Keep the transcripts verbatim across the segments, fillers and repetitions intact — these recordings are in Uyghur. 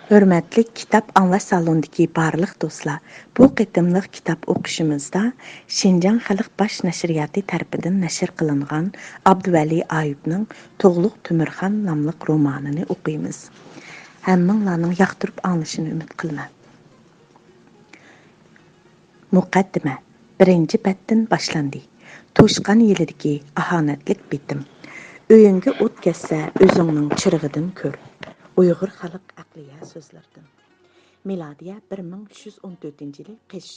ھۆرمەتلىك كىتاب ئاڭلاش سالونىدىكى بارلىق دوستلار، بۇ قېتىملىق كىتاب ئوقۇشىمىزدا شىنجاڭ خەلق باش نەشرىياتى تەرىپىدىن نەشر قىلىنغان ئابدۇۋەلى ئايۇپنىڭ تۇغلۇق تۆمۈرخان ناملىق رومانىنى ئوقۇيمىز. ھەممىڭلارنىڭ ياقتۇرۇپ ئاڭلىشىنى ئۈمىد قىلىمەن. مۇقەددىمە، بىرىنچى بەتتىن باشلاندى. توشقان يىلىدىكى ئاھانەتلىك بېتىم. ئۆيۈڭگە ئوت كەتسە، ئۆزۈڭنىڭ چىرىغىدىن كۆر. ئۇيغۇر خەلق ئەقلىيە سۆزلىرىدىن. مىلادىيە بىر مىڭ ئۈچ يۈز ئون تۆتىنچى يىلى قىش.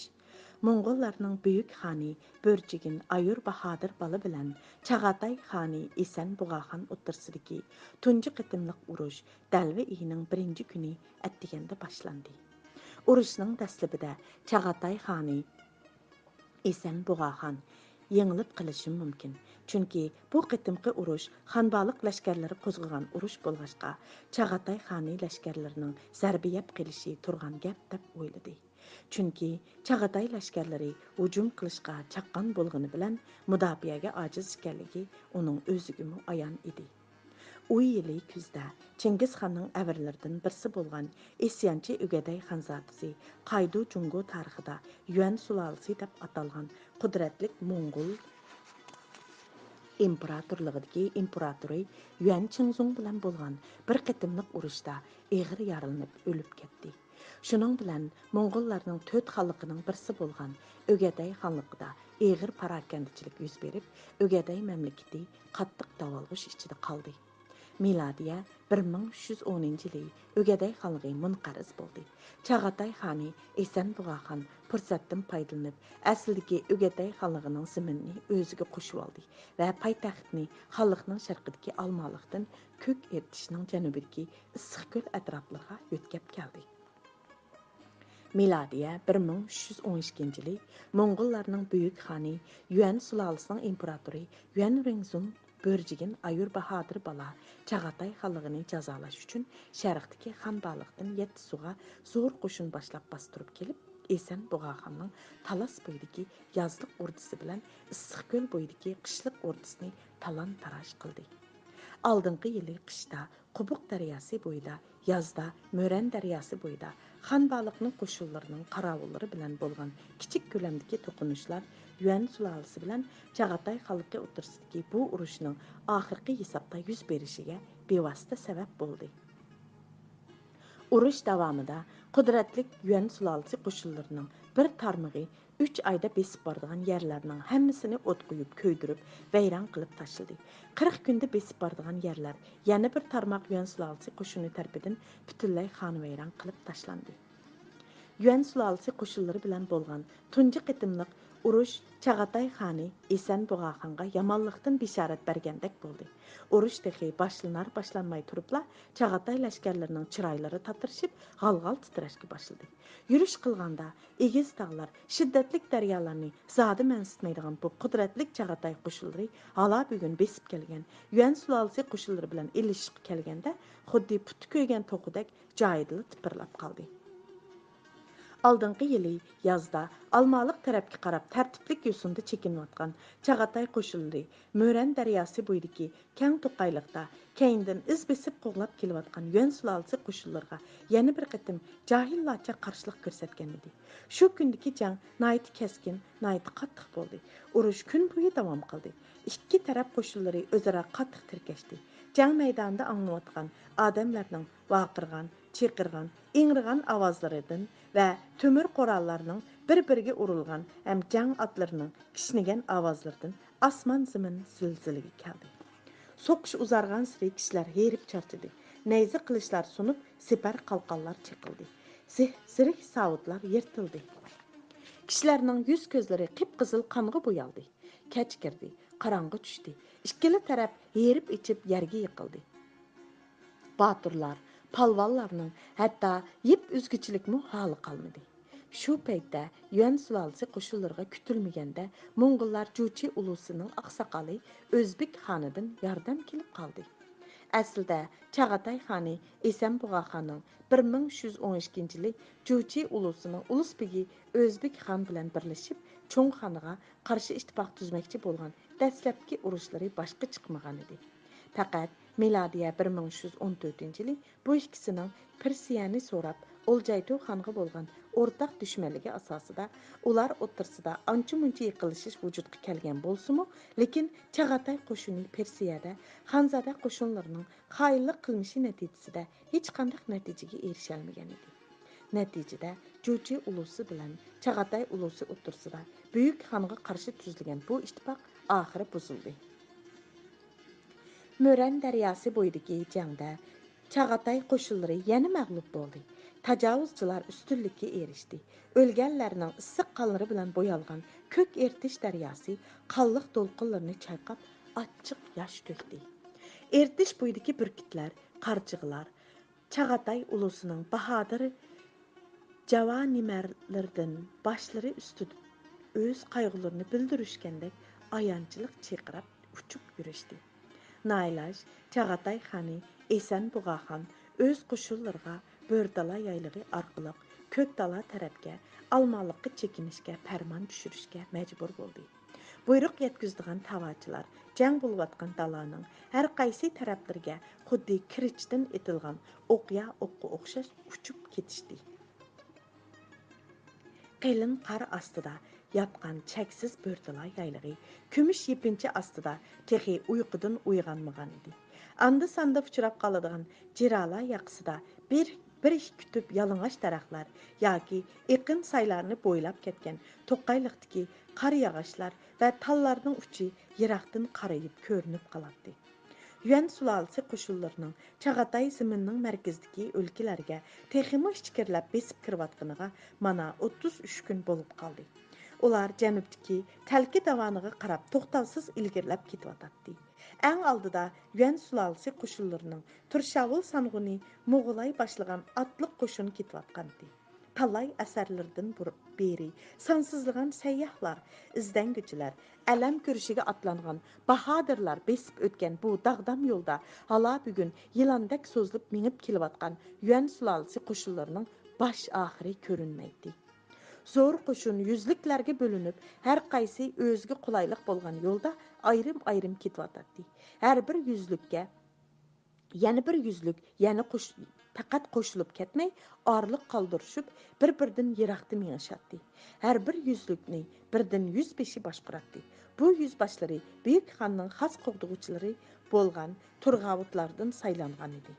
موڭغۇللارنىڭ بۈيۈك خانى بۆرجىگىن ئايۇر باھادىر بالا بىلەن چاغاتاي خانى ئېسەن بۇغاخان ئوتتۇرىسىدىكى تۇنجى قېتىملىق ئۇرۇش دەلۋە ئېيىنىڭ بىرىنچى كۈنى ئەتىگەندە باشلاندى. ئۇرۇشنىڭ دەسلىپىدە چاغاتاي خانى ئېسەن بۇغاخان يېڭىلىپ قېلىشى مۇمكىن، چۈنكى بۇ قېتىمقى ئۇرۇش خانبالىق لەشكەرلىرى قوزغىغان ئۇرۇش بولغاچقا، چاغاتاي خانى لەشكەرلىرىنىڭ زەربە يەپ قېلىشى تۇرغان گەپ دەپ ئويلىدى. چۈنكى چاغاتاي لەشكەرلىرى ھۇجۇم قىلىشقا چاققان بولغىنى بىلەن مۇداپىئەگە ئاجىز ئىكەنلىكى ئۇنىڭ ئۆزىگىمۇ ئايان ئىدى. ئۇ يىلى كۈزدە چىڭگىزخاننىڭ ئەۋرىلىرىدىن بىرسى بولغان ئىسيانچى ئۆگەدەي خانزادىسى قايدۇ جۇڭگو تارىخىدا يۈەن سۇلالىسى دەپ ئاتالغان قۇدرەتلىك موڭغۇل ئىمپېراتورلۇقىدىكى ئىمپېراتورى يۈەن چىڭزۇڭ بىلەن بولغان بىر قېتىملىق ئۇرۇشتا ئېغىر يارىلىنىپ ئۆلۈپ كەتتى. شۇنىڭ بىلەن موڭغۇللارنىڭ تۆت خانلىقىنىڭ بىرسى بولغان ئۆگەدەي خانلىقىدا ئېغىر پاراكەندىچىلىك يۈز بېرىپ، ئۆگەدەي مەملىكىتى قاتتىق داۋالغۇش ئىچىدە قالدى. مىلادىيە بىر مىڭ ئۈچ يۈز ئونىنچى يىلى ئۆگەدەي خانلىقى مۇنقەرز بولدى. چاغاتاي خانى ئېسەن بۇغاخان پۇرسەتتىن پايدىلىنىپ، ئەسلىدىكى ئۆگەدەي خانلىقىنىڭ زېمىنىنى ئۆزىگە قوشۇۋالدى ۋە پايتەختنى خانلىقنىڭ شەرقىدىكى ئالمالىقتىن كۆك ئېرتىشنىڭ جەنۇبىدىكى ئىسسىقكۆل ئەتراپلىرىغا يۆتكەپ كەلدى. مىلادىيە بىر مىڭ ئۈچ يۈز ئون ئىككىنچى يىلى موڭغۇللارنىڭ بۈيۈك خانى، يۈەن سۇلالىسىنىڭ ئىمپېراتورى يۈەن رېڭزۇن بۆرجىگىن ئايۇر باھادىر بالا چاغاتاي خانلىقىنى جازالاش ئۈچۈن شەرقتىكى خانبالىقتىن يەتتىسۇغا زور قوشۇن باشلاپ باستۇرۇپ كېلىپ، ئېسەن بۇغاخاننىڭ تالاس بويىدىكى يازلىق ئوردىسى بىلەن ئىسسىقكۆل بويىدىكى قىشلىق ئوردىسىنى تالان-تاراج قىلدى. ئالدىنقى يىلى قىشتا قوبۇق دەرياسى بويىدا، يازدا مۆرەن دەرياسى بويىدا خانبالىقنىڭ قوشۇنلىرىنىڭ قاراۋۇللىرى بىلەن بولغان كىچىك كۆلەمدىكى توقۇنۇشلار يۈەن سۇلالىسى بىلەن چاغاتاي خانلىقى ئوتتۇرىسىدىكى بۇ ئۇرۇشنىڭ ئاخىرقى ھېسابتا يۈز بېرىشىگە بىۋاسىتە سەۋەب بولدى. ئۇرۇش داۋامىدا قۇدرەتلىك يۈەن سۇلالىسى قوشۇنلىرىنىڭ بىر تارمىقى ئۈچ ئايدا بېسىپ بارىدىغان يەرلەرنىڭ ھەممىسىنى ئوت قويۇپ، كۆيدۈرۈپ، ۋەيران قىلىپ تاشلىدى. قىرىق كۈندە بېسىپ بارىدىغان يەرلەر يەنە بىر تارماق يۈەن سۇلالىسى قوشۇنى تەرىپىدىن پۈتۈنلەي خانىۋەيران قىلىپ تاشلاندى. يۈەن سۇلالىسى قوشۇنلىرى بىلەن بولغان تۇنجى قېتىملىق ئۇرۇش چاغاتاي خانى ئېسەن بۇغاخانغا يامانلىقتىن بېشارەت بەرگەندەك بولدى. ئۇرۇش تېخى باشلىنار-باشلانماي تۇرۇپلا، چاغاتاي لەشكەرلىرىنىڭ چىرايلىرى تاتىرىشىپ، غال-غال تىترەشكە باشلىدى. يۈرۈش قىلغاندا، ئېگىز تاغلار، شىددەتلىك دەريالارنى زادى مەنسىتمەيدىغان بۇ قۇدرەتلىك چاغاتاي قوشۇنلىرى ھالا بۈگۈن بېسىپ كەلگەن يۈەن سۇلالىسى قوشۇنلىرى بىلەن ئېلىشىشقا كەلگەندە، خۇددى پۇتى كۆيگەن توخۇدەك جايىدىلا تىپىرلاپ قالدى. ئالدىنقى يىلى يازدا ئالمالىق تەرەپكە قاراپ تەرتىپلىك يوسۇندا چېكىنىۋاتقان چاغاتاي قوشۇنلىرى مۆرەن دەرياسى بويىدىكى كەڭ توقايلىقتا كەينىدىن ئىز بېسىپ قوغلاپ كېلىۋاتقان يۈەن سۇلالىسى قوشۇنلىرىغا يەنە بىر قېتىم جاھىللارچە قارشىلىق كۆرسەتكەن ئىدى. شۇ كۈندىكى جەڭ ناھايىتى كەسكىن، ناھايىتى قاتتىق بولدى. ئۇرۇش كۈن بويى داۋام قىلدى. ئىككى تەرەپ قوشۇنلىرى ئۆزئارا قاتتىق تىركەشتى. جەڭ مەيدانىدا ئاڭلىنىۋاتقان ئادەملەرنىڭ ۋارقىرىغان، چىرقىرىغان، ئىڭرىغان ئاۋازلىرىدىن ۋە تۆمۈر قوراللارنىڭ بىر-بىرىگە ئۇرۇلغان ھەم جەڭ ئاتلىرىنىڭ كىشنىگەن ئاۋازلىرىدىن ئاسمان زېمىن زىلزىلىگە كەلدى. سوقۇش ئۇزارغانسېرى كىشىلەر ھېرىپ چارچىدى. نەيزە قىلىچلار سۇنۇپ، سىپەر قالقانلار چېقىلدى. زىھ-، زىرىھ ساۋۇتلار يىرتىلدى. كىشىلەرنىڭ يۈز-كۆزلىرى قىپقىزىل قانغا بويالدى. كەچ كىردى، قاراڭغۇ چۈشتى. ئىككىلا تەرەپ ھېرىپ ئېچىپ يەرگە يىقىلدى. باتۇرلار، پالۋانلارنىڭ ھەتتا يىپ ئۈزگۈچىلىكمۇ ھالى قالمىدى. شۇ پەيتتە يۈەن سۇلالىسى قوشۇنلىرىغا كۈتۈلمىگەندە موڭغۇللار جۇچى ئۇلۇسىنىڭ ئاقساقالى ئۆزبېك خانىدىن ياردەم كېلىپ قالدى. ئەسلىدە چاغاتاي خانى ئېسەن بۇغاخاننىڭ بىر مىڭ ئۈچ يۈز ئون ئىككىنچى يىلى جۇچى ئۇلۇسىنىڭ ئۇلۇس بېگى ئۆزبېك خان بىلەن بىرلىشىپ چوڭ خانىغا قارشى ئىتتىپاق تۈزمەكچى بولغان دەسلەپكى ئۇرۇشلىرى باشقا چىقمىغانىدى. پەقەت مىلادىيە بىر مىڭ ئۈچ يۈز ئون تۆتىنچى يىلى بۇ ئىككىسىنىڭ پېرسىيەنى سوراپ، ئولجايتۇ خانغا بولغان ئورتاق دۈشمەنلىكى ئاساسىدا ئۇلار ئوتتۇرىسىدا ئانچە-مۇنچە يېقىنلىشىش ۋۇجۇدقا كەلگەن بولسىمۇ، لېكىن چاغاتاي قوشۇنى پېرسىيەدە خانزادە قوشۇنلىرىنىڭ خائىنلىق قىلمىشى نەتىجىسىدە ھېچقانداق نەتىجىگە ئېرىشەلمىگەن ئىدى. نەتىجىدە، جۇچى ئۇلۇسى بىلەن چاغاتاي ئۇلۇسى ئوتتۇرىسىدا بۈيۈك خانغا قارشى تۈزۈلگەن بۇ ئىتتىپاق ئاخىرى بۇزۇلدى. مۆرەن دەرياسى بويىدىكى جەڭدە چاغاتاي قوشۇنلىرى يەنە مەغلۇپ بولدى. تاجاۋۇزچىلار ئۈستۈنلۈككە ئېرىشتى. ئۆلگەنلەرنىڭ ئىسسىق قانلىرى بىلەن بويالغان كۆك ئېرتىش دەرياسى قانلىق دولقۇنلىرىنى چايقاپ، ئاچچىق ياش تۆكتى. ئېرتىش بويىدىكى بۈركۈتلەر، قارچىغىلار، چاغاتاي ئۇلۇسىنىڭ باھادىر جاۋانىمەرلىرىدىن باشلىرى ئۈستىدە ئۆز قايغۇلىرىنى بىلدۈرۈشكەندەك ئايانچلىق چىرقىراپ ئۇچۇپ يۈرۈشتى. نائىلاج چاغاتاي خانى ئېسەن بۇغاخان ئۆز قوشۇنلىرىغا بۆرتالا يايلىقى ئارقىلىق كۆكتالا تەرەپكە ئالمالىققا چېكىنىشكە پەرمان چۈشۈرۈشكە مەجبۇر بولدى. بۇيرۇق يەتكۈزىدىغان تاۋاچىلار جەڭ بولۇۋاتقان دالانىڭ ھەر قايسى تەرەپلىرىگە خۇددى كىرىچتىن ئېتىلغان ئوقيا ئوققا ئوخشاش ئۇچۇپ كېتىشتى. قېلىن قار ئاستىدا ياتقان چەكسىز بۆرتالا يايلىقى كۈمۈش يېپىنچا ئاستىدا تېخى ئۇيقۇدىن ئويغانمىغان ئىدى. ئاندا-ساندا ئۇچراپ قالىدىغان جىرالا ياقىسىدا بىر، بىر ئىككى تۈپ يالىڭاچ دەرەخلەر ياكى ئېقىن سايلارنى بويلاپ كەتكەن توقايلىقتىكى قار ياغاچلار ۋە تاللارنىڭ ئۇچى يىراقتىن قارىيىپ كۆرۈنۈپ قالاتتى. يۈەن سۇلالىسى قوشۇنلىرىنىڭ چاغاتاي زېمىننىڭ مەركىزىدىكى ئۆلكىلەرگە تېخىمۇ ئىچكىرىلەپ بېسىپ كىرىۋاتقىنىغا مانا ئوتتۇز ئۈچ كۈن بولۇپ قالدى. ئۇلار جەنۇبتىكى تەلكە داۋانىغا قاراپ توختاۋسىز ئىلگىرىلەپ كېتىۋاتاتتى. ئەڭ ئالدىدا يۈەن سۇلالىسى قوشۇنلىرىنىڭ تۇرشاۋۇل سانغۇنى موغۇلاي باشلىغان ئاتلىق قوشۇن كېتىۋاتقانىدى. تالاي ئەسىرلەردىن بۇر-، بېرى سانسىزلىغان سەيياھلار، ئىزدەنگۈچىلەر، ئەلەم كۈرىشىگە ئاتلانغان باھادىرلار بېسىپ ئۆتكەن بۇ داغدام يولدا ھالا بۈگۈن يىلاندەك سوزۇلۇپ مېڭىپ كېلىۋاتقان يۈەن سۇلالىسى قوشۇنلىرىنىڭ باش ئاخىرى كۆرۈنمەيتتى. زور قوشۇن يۈزلۈكلەرگە بۆلۈنۈپ، ھەر قايسى ئۆزىگە قولايلىق بولغان يولدا ئايرىم-ئايرىم كېتىۋاتاتتى. ھەر بىر يۈزلۈككە يەنە بىر يۈزلۈك يەنە قوش-، پەقەت قوشۇلۇپ كەتمەي، ئارىلىق قالدۇرۇشۇپ، بىر-بىرىدىن يىراقتا مېڭىشاتتى. ھەر بىر يۈزلۈكنى بىردىن يۈز بېشى باشقۇراتتى. بۇ يۈز باشلىرى بۈيۈك خاننىڭ خاس قوغدىغۇچىلىرى بولغان تۇرغاۋۇتلاردىن سايلانغان ئىدى.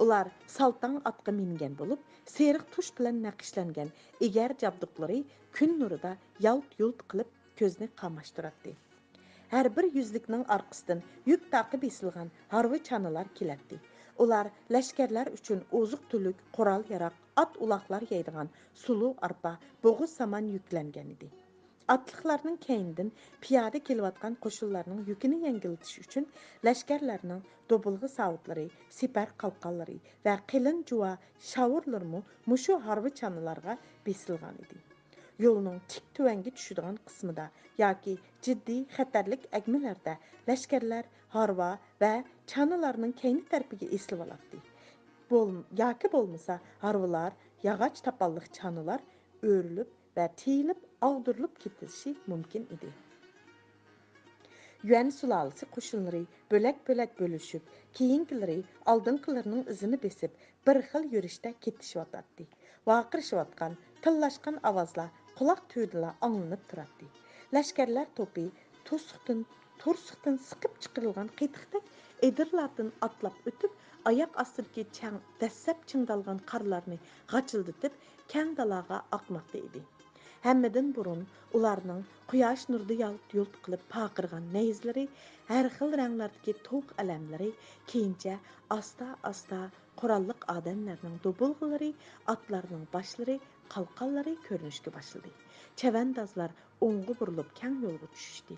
ئۇلار سالتاڭ ئاتقا مىنگەن بولۇپ، سېرىق تۇش بىلەن نەقىشلەنگەن ئېگەر جابدۇقلىرى كۈن نۇرىدا يالت-يۇلت قىلىپ كۆزنى قاماشتۇراتتى. ھەر بىر يۈزلۈكنىڭ ئارقىسىدىن يۈك تاقى بېسىلغان ھارۋا چانىلار كېلەتتى. ئۇلار لەشكەرلەر ئۈچۈن ئوزۇق-تۈلۈك، قورال-ياراغ، ئات-ئۇلاقلار يەيدىغان سۇلۇ ئارپا، بوغۇز سامان يۈكلەنگەنىدى. ئاتلىقلارنىڭ كەينىدىن پىيادە كېلىۋاتقان قوشۇنلارنىڭ يۈكىنى يەڭگىللىتىش ئۈچۈن لەشكەرلەرنىڭ دوبۇلغا ساۋۇتلىرى، سىپەر قالقانلىرى ۋە قېلىن جۇۋا شاۋۇرلىرىمۇ مۇشۇ ھارۋا چانىلارغا بېسىلغان ئىدى. يولنىڭ تىك تۆۋەنگە چۈشىدىغان قىسمىدا ياكى جىددىي خەتەرلىك ئەگمىلەردە لەشكەرلەر ھارۋا ۋە چانىلارنىڭ كەينى تەرىپىگە ئېسىلىۋالاتتى. بول-، ياكى بولمىسا ھارۋىلار، ياغاچ تاپانلىق چانىلار ئۆرۈلۈپ ۋە تېيىلىپ، ئاغدۇرۇلۇپ كېتىشى مۇمكىن ئىدى. يۈەن سۇلالىسى قوشۇنلىرى بۆلەك-بۆلەك بۆلۈشۈپ، كېيىنكىلىرى ئالدىنقىلىرىنىڭ ئىزىنى بېسىپ، بىر خىل يۈرۈشتە كېتىشىۋاتاتتى. ۋارقىرىشىۋاتقان، تىللاشقان ئاۋازلار قۇلاق تۈۋىدىلا ئاڭلىنىپ تۇراتتى. لەشكەرلەر توپى توسۇقتىن، تورسۇقتىن سىقىپ چىقىرىلغان قېتىقتەك ئېدىرلاردىن ئاتلاپ ئۆتۈپ، ئاياق ئاستىدىكى چەڭ، دەسسەپ چىڭدالغان قارلارنى غاچىلدىتىپ، كەڭ دالاغا ئاقماقتا ئىدى. ھەممىدىن بۇرۇن ئۇلارنىڭ قۇياش نۇرىدا يالت-يۇلت قىلىپ پارقىرىغان نەيزىلىرى، ھەر خىل رەڭلەردىكى توق ئەلەملىرى، كېيىنچە ئاستا-ئاستا قوراللىق ئادەملەرنىڭ دوبۇلغىلىرى، ئاتلارنىڭ باشلىرى، قالقانلىرى كۆرۈنۈشكە باشلىدى. چەۋەندازلار ئوڭغا بۇرۇلۇپ كەڭ يولغا چۈشۈشتى.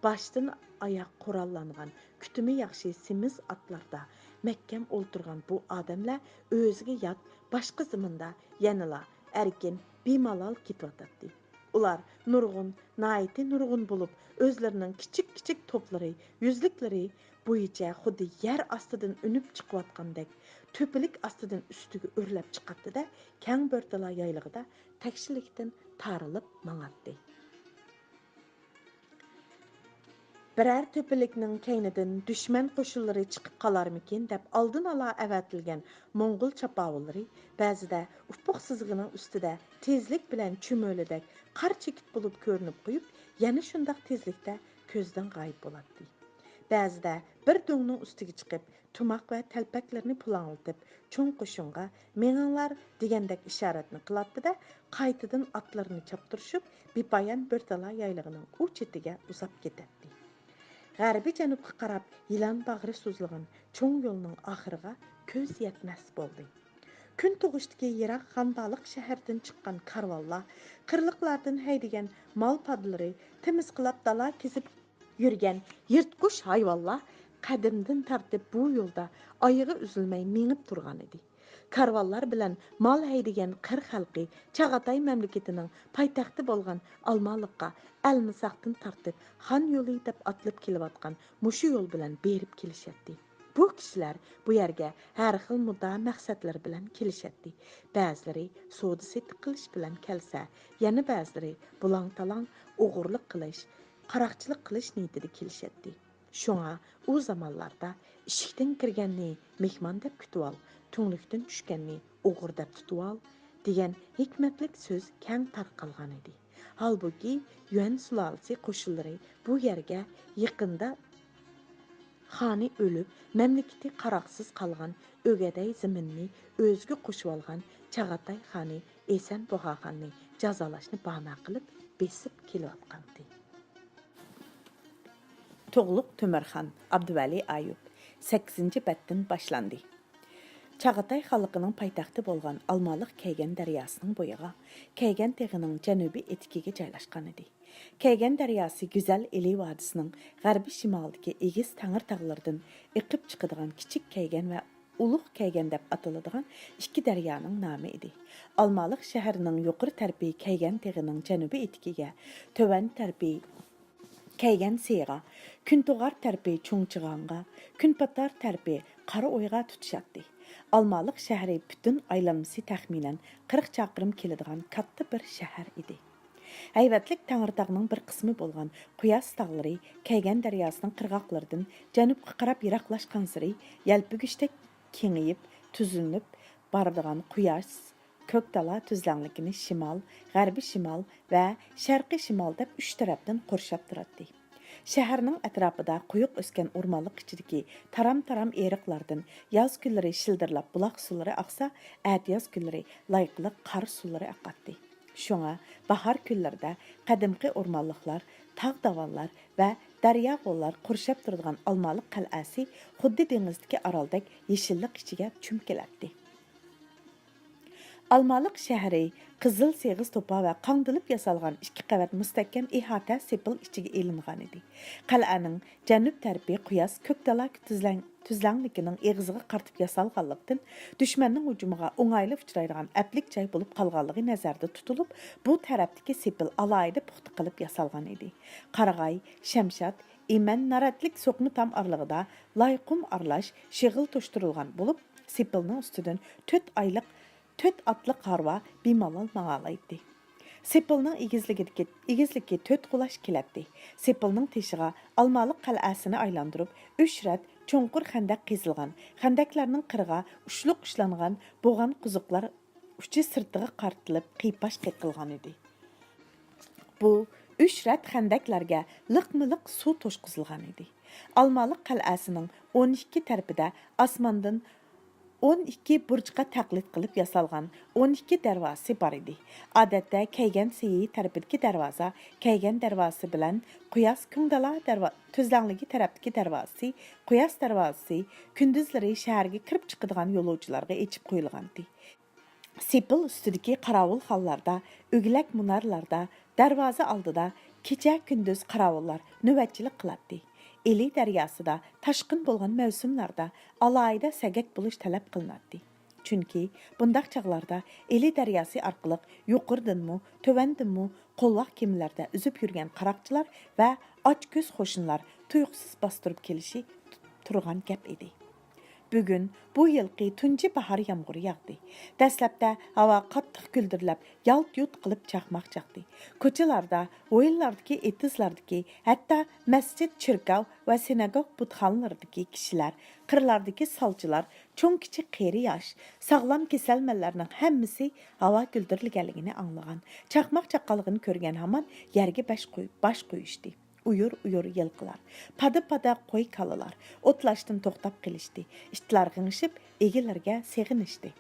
باشتىن ئاياق قوراللانغان، كۈتۈمى ياخشى سېمىز ئاتلاردا مەھكەم ئولتۇرغان بۇ ئادەملەر ئۆزىگە يات باشقا زېمىندا يەنىلا ئەركىن، بىمالال كېتىۋاتاتتى. ئۇلار نۇرغۇن، ناھايىتى نۇرغۇن بولۇپ، ئۆزلىرىنىڭ كىچىك-كىچىك توپلىرى، يۈزلۈكلىرى بويىچە خۇددى يەر ئاستىدىن ئۈنۈپ چىقىۋاتقاندەك، تۆپىلىك ئاستىدىن ئۈستىگە ئۆرلەپ چىقاتتى-دە، كەڭ بۆرتالا يايلىقىدا تەكشىلىكتىن تارىلىپ ماڭاتتى. بىرەر تۆپىلىكنىڭ كەينىدىن دۈشمەن قوشۇنلىرى چىقىپ قالارمىكىن دەپ ئالدىن ئالا ئەۋەتىلگەن موڭغۇل چاپاۋۇللىرى بەزىدە ئۇپۇق سىزىقىنىڭ ئۈستىدە تېزلىك بىلەن چۈمۈلىدەك قار چېكىت بولۇپ كۆرۈنۈپ قويۇپ، يەنە شۇنداق تېزلىكتە كۆزدىن غايىب بولاتتى. بەزىدە بىر دۆڭنىڭ ئۈستىگە چىقىپ، تۇماق ۋە تەلپەكلىرىنى پۇلاڭلىتىپ، چوڭ قوشۇنغا «مېڭىڭلار» دېگەندەك ئىشارەتنى قىلاتتى-دە، قايتىدىن ئاتلىرىنى چاپتۇرۇشۇپ، بىپايان بىر تالا يايلىقىنىڭ ئۇ چېتىگە ئۇزاپ كېتەتتى. غەربىي جەنۇبقا قاراپ يىلان باغرى سوزۇلغان چوڭ يولنىڭ ئاخىرىغا كۆز يەتمەس بولدى. كۈن تۇغۇشتىكى يىراق غانبالىق شەھەردىن چىققان كارۋانلار، قىرلىقلاردىن ھەيدىگەن مال پادىلىرى، تېمىزقىلاپ دالا كېزىپ يۈرگەن يىرتقۇچ ھايۋانلار قەدىمدىن تارتىپ بۇ يولدا ئايىغى ئۈزۈلمەي مېڭىپ تۇرغانىدى. كارۋانلار بىلەن مال ھەيدىگەن قىر خەلقى چاغاتاي مەملىكىتىنىڭ پايتەختى بولغان ئالمالىققا ئەلمىساقتىن تارتىپ خان يولى دەپ ئاتىلىپ كېلىۋاتقان مۇشۇ يول بىلەن بېرىپ كېلىشەتتى. بۇ كىشىلەر بۇ يەرگە ھەر خىل مۇددىئا مەقسەتلىرى بىلەن كېلىشەتتى. بەزىلىرى سودا سېتىق قىلىش بىلەن كەلسە، يەنە بەزىلىرى بۇلاڭ-تالاڭ، ئوغرىلىق قىلىش، قاراقچىلىق قىلىش نىيىتىدە كېلىشەتتى. شۇڭا ئۇ زامانلاردا «ئىشىكتىن كىرگەننى مېھمان دەپ كۈتۈۋال، تۈڭلۈكتىن چۈشكەننى ئوغرى دەپ تۇتۇۋال» دېگەن ھېكمەتلىك سۆز كەڭ تارقالغانىدى. ھالبۇكى، يۈەن سۇلالىسى قوشۇنلىرى بۇ يەرگە يېقىندا خانى ئۆلۈپ، مەملىكىتى قاراقسىز قالغان ئۆگەدەي زېمىننى ئۆزىگە قوشۇۋالغان چاغاتاي خانى ئېسەن بۇغاخاننى جازالاشنى بانا قىلىپ بېسىپ كېلىۋاتقانىدى. تۇغلۇق تۆمۈرخان، ئابدۇۋەلى ئايۇپ، سەككىزىنچى بەتتىن باشلاندى. چاغاتاي خانلىقىنىڭ پايتەختى بولغان ئالمالىق كەيگەن دەرياسىنىڭ بويىغا، كەيگەن تېغىنىڭ جەنۇبىي ئېتىكىگە جايلاشقانىدى. كەيگەن دەرياسى گۈزەل ئىلى ۋادىسىنىڭ غەربىي شىمالىدىكى ئېگىز تەڭرىتاغلىرىدىن ئېقىپ چىقىدىغان كىچىك كەيگەن ۋە ئۇلۇغ كەيگەن دەپ ئاتىلىدىغان ئىككى دەريانىڭ نامى ئىدى. ئالمالىق شەھىرىنىڭ يۇقىرى تەرىپى كەيگەن تېغىنىڭ جەنۇبىي ئېتىكىگە، تۆۋەن تەرىپى كەيگەن سېيىغا، كۈنتۇغار تەرىپى چۇڭچىغاڭغا، كۈنپاتار تەرىپى قارا ئويغا تۇتىشاتتى. ئالمالىق شەھىرى پۈتۈن ئايلانمىسى تەخمىنەن قىرىق چاقىرىم كېلىدىغان كاتتا بىر شەھەر ئىدى. ھەيۋەتلىك تەڭرىتاغنىڭ بىر قىسمى بولغان قۇياس تاغلىرى كەيگەن دەرياسىنىڭ قىرغاقلىرىدىن جەنۇبقا قاراپ يىراقلاشقانسېرى يەلپۈگۈچتەك كېڭىيىپ، تۈزلىنىپ بارىدىغان قۇياس كۆكتالا تۈزلەڭلىكىنى شىمال، غەربىي شىمال ۋە شەرقىي شىمال دەپ ئۈچ تەرەپتىن قورشاپ تۇراتتى. شەھەرنىڭ ئەتراپىدا قويۇق ئۆسكەن ئورمانلىق ئىچىدىكى تارام-تارام ئېرىقلاردىن ياز كۈنلىرى شىلدىرلاپ بۇلاق سۇلىرى ئاقسا، ئەتىياز كۈنلىرى لايىقلىق قار سۇلىرى ئاقاتتى. شۇڭا باھار كۈنلىرىدە قەدىمكى ئورمانلىقلار، تاغ-داۋانلار ۋە دەريا-غوللار قورشاپ تۇرىدىغان ئالمالىق قەلئەسى خۇددى دېڭىزدىكى ئارالدەك يېشىللىق ئىچىگە چۆمۈپ كېلەتتى. ئالمالىق شەھىرى قىزىل سېغىز توپا ۋە قاڭدىلىپ ياسالغان ئىككى قەۋەت مۇستەھكەم ئىھاتە سېپىل ئىچىگە ئېلىنغانىدى. قەلئەنىڭ جەنۇب تەرىپى قۇياس كۆكتالا تۈزلەڭ-، تۈزلەڭلىكىنىڭ ئېغىزىغا قارىتىپ ياسالغانلىقتىن، دۈشمەننىڭ ھۇجۇمىغا ئوڭايلا ئۇچرايدىغان ئەپلىك جاي بولۇپ قالغانلىقى نەزەردە تۇتۇلۇپ، بۇ تەرەپتىكى سېپىل ئالاھىدە پۇختا قىلىپ ياسالغان ئىدى. قارىغاي، شەمشاد، ئىمەن نارەتلىك سوقما تام ئارىلىقىدا لاي قۇم ئارىلاش شېغىل توشتۇرۇلغان بولۇپ، سېپىلنىڭ ئۈستىدىن تۆت ئايلىق، تۆت ئاتلىق ھارۋا بىمالال ماڭالايتتى. سېپىلنىڭ ئېگىزلىكىدىكى، ئېگىزلىكى تۆت قۇلاچ كېلەتتى. سېپىلنىڭ تېشىغا ئالمالىق قەلئەسىنى ئايلاندۇرۇپ، ئۈچ رەت چوڭقۇر خەندەك قېزىلغان. خەندەكلەرنىڭ قىرىغا ئۇچلۇق ئۇچلانغان بوغان قوزۇقلار ئۇچى سىرتىغا قارىتىلىپ قىيپاش قېقىلغانىدى. بۇ ئۈچ رەت خەندەكلەرگە لىقمۇلىق سۇ توشقۇزۇلغانىدى. ئالمالىق قەلئەسىنىڭ ئون ئىككى تەرىپىدە ئاسماندىن ئون ئىككى بۇرجقا تەقلىد قىلىپ ياسالغان ئون ئىككى دەرۋازىسى بار ئىدى. ئادەتتە كەيگەن سېيى تەرىپىدىكى دەرۋازا كەيگەن دەرۋازىسى بىلەن قۇياس كۆڭدالا دەرۋا-، تۈزلەڭلىكى تەرەپتىكى دەرۋازىسى قۇياس دەرۋازىسى كۈندۈزلىرى شەھەرگە كىرىپ چىقىدىغان يولۇچىلارغا ئېچىپ قويۇلغانىدى. سېپىل ئۈستىدىكى قاراۋۇلخانىلاردا، ئۆگلەك مۇنارلاردا، دەرۋازا ئالدىدا كېچە-كۈندۈز قاراۋۇللار نۆۋەتچىلىك قىلاتتى. ئىلى دەرياسىدا تاشقىن بولغان مەۋسۇملاردا ئالاھىدە سەگەك بولۇش تەلەپ قىلىناتتى. چۈنكى بۇنداق چاغلاردا ئىلى دەرياسى ئارقىلىق يۇقىرىدىنمۇ، تۆۋەندىنمۇ قولۋاق كېمىلەردە ئۈزۈپ يۈرگەن قاراقچىلار ۋە ئاچكۆز قوشۇنلار تۇيۇقسىز باستۇرۇپ كېلىشى تۇرغان گەپ ئىدى. بۈگۈن بۇ يىلقى تۇنجى باھار يامغۇرى ياغدى. دەسلەپتە ھاۋا قاتتىق گۈلدۈرلەپ، يالت-يۇت قىلىپ چاقماق چاقتى. كوچىلاردا، ھويلىلاردىكى، ئېتىزلاردىكى، ھەتتا مەسچىت، چېركاۋ ۋە سىناگوگ بۇتخانىلىرىدىكى كىشىلەر، قىرلاردىكى سالچىلار، چوڭ-كىچىك، قېرى-ياش، ساغلام كېسەلمەنلەرنىڭ ھەممىسى ھاۋا گۈلدۈرلىگەنلىكىنى ئاڭلىغان، چاقماق چاققانلىقىنى كۆرگەن ھامان يەرگە باش قوي-، باش قويۇشتى. ئۇيۇر-ئۇيۇر يىلقىلار، پادا-پادا قوي-كالىلار ئوتلاشتىن توختاپ قېلىشتى. ئىتلار غىڭشىپ، ئىگىلىرىگە سېغىنىشتى.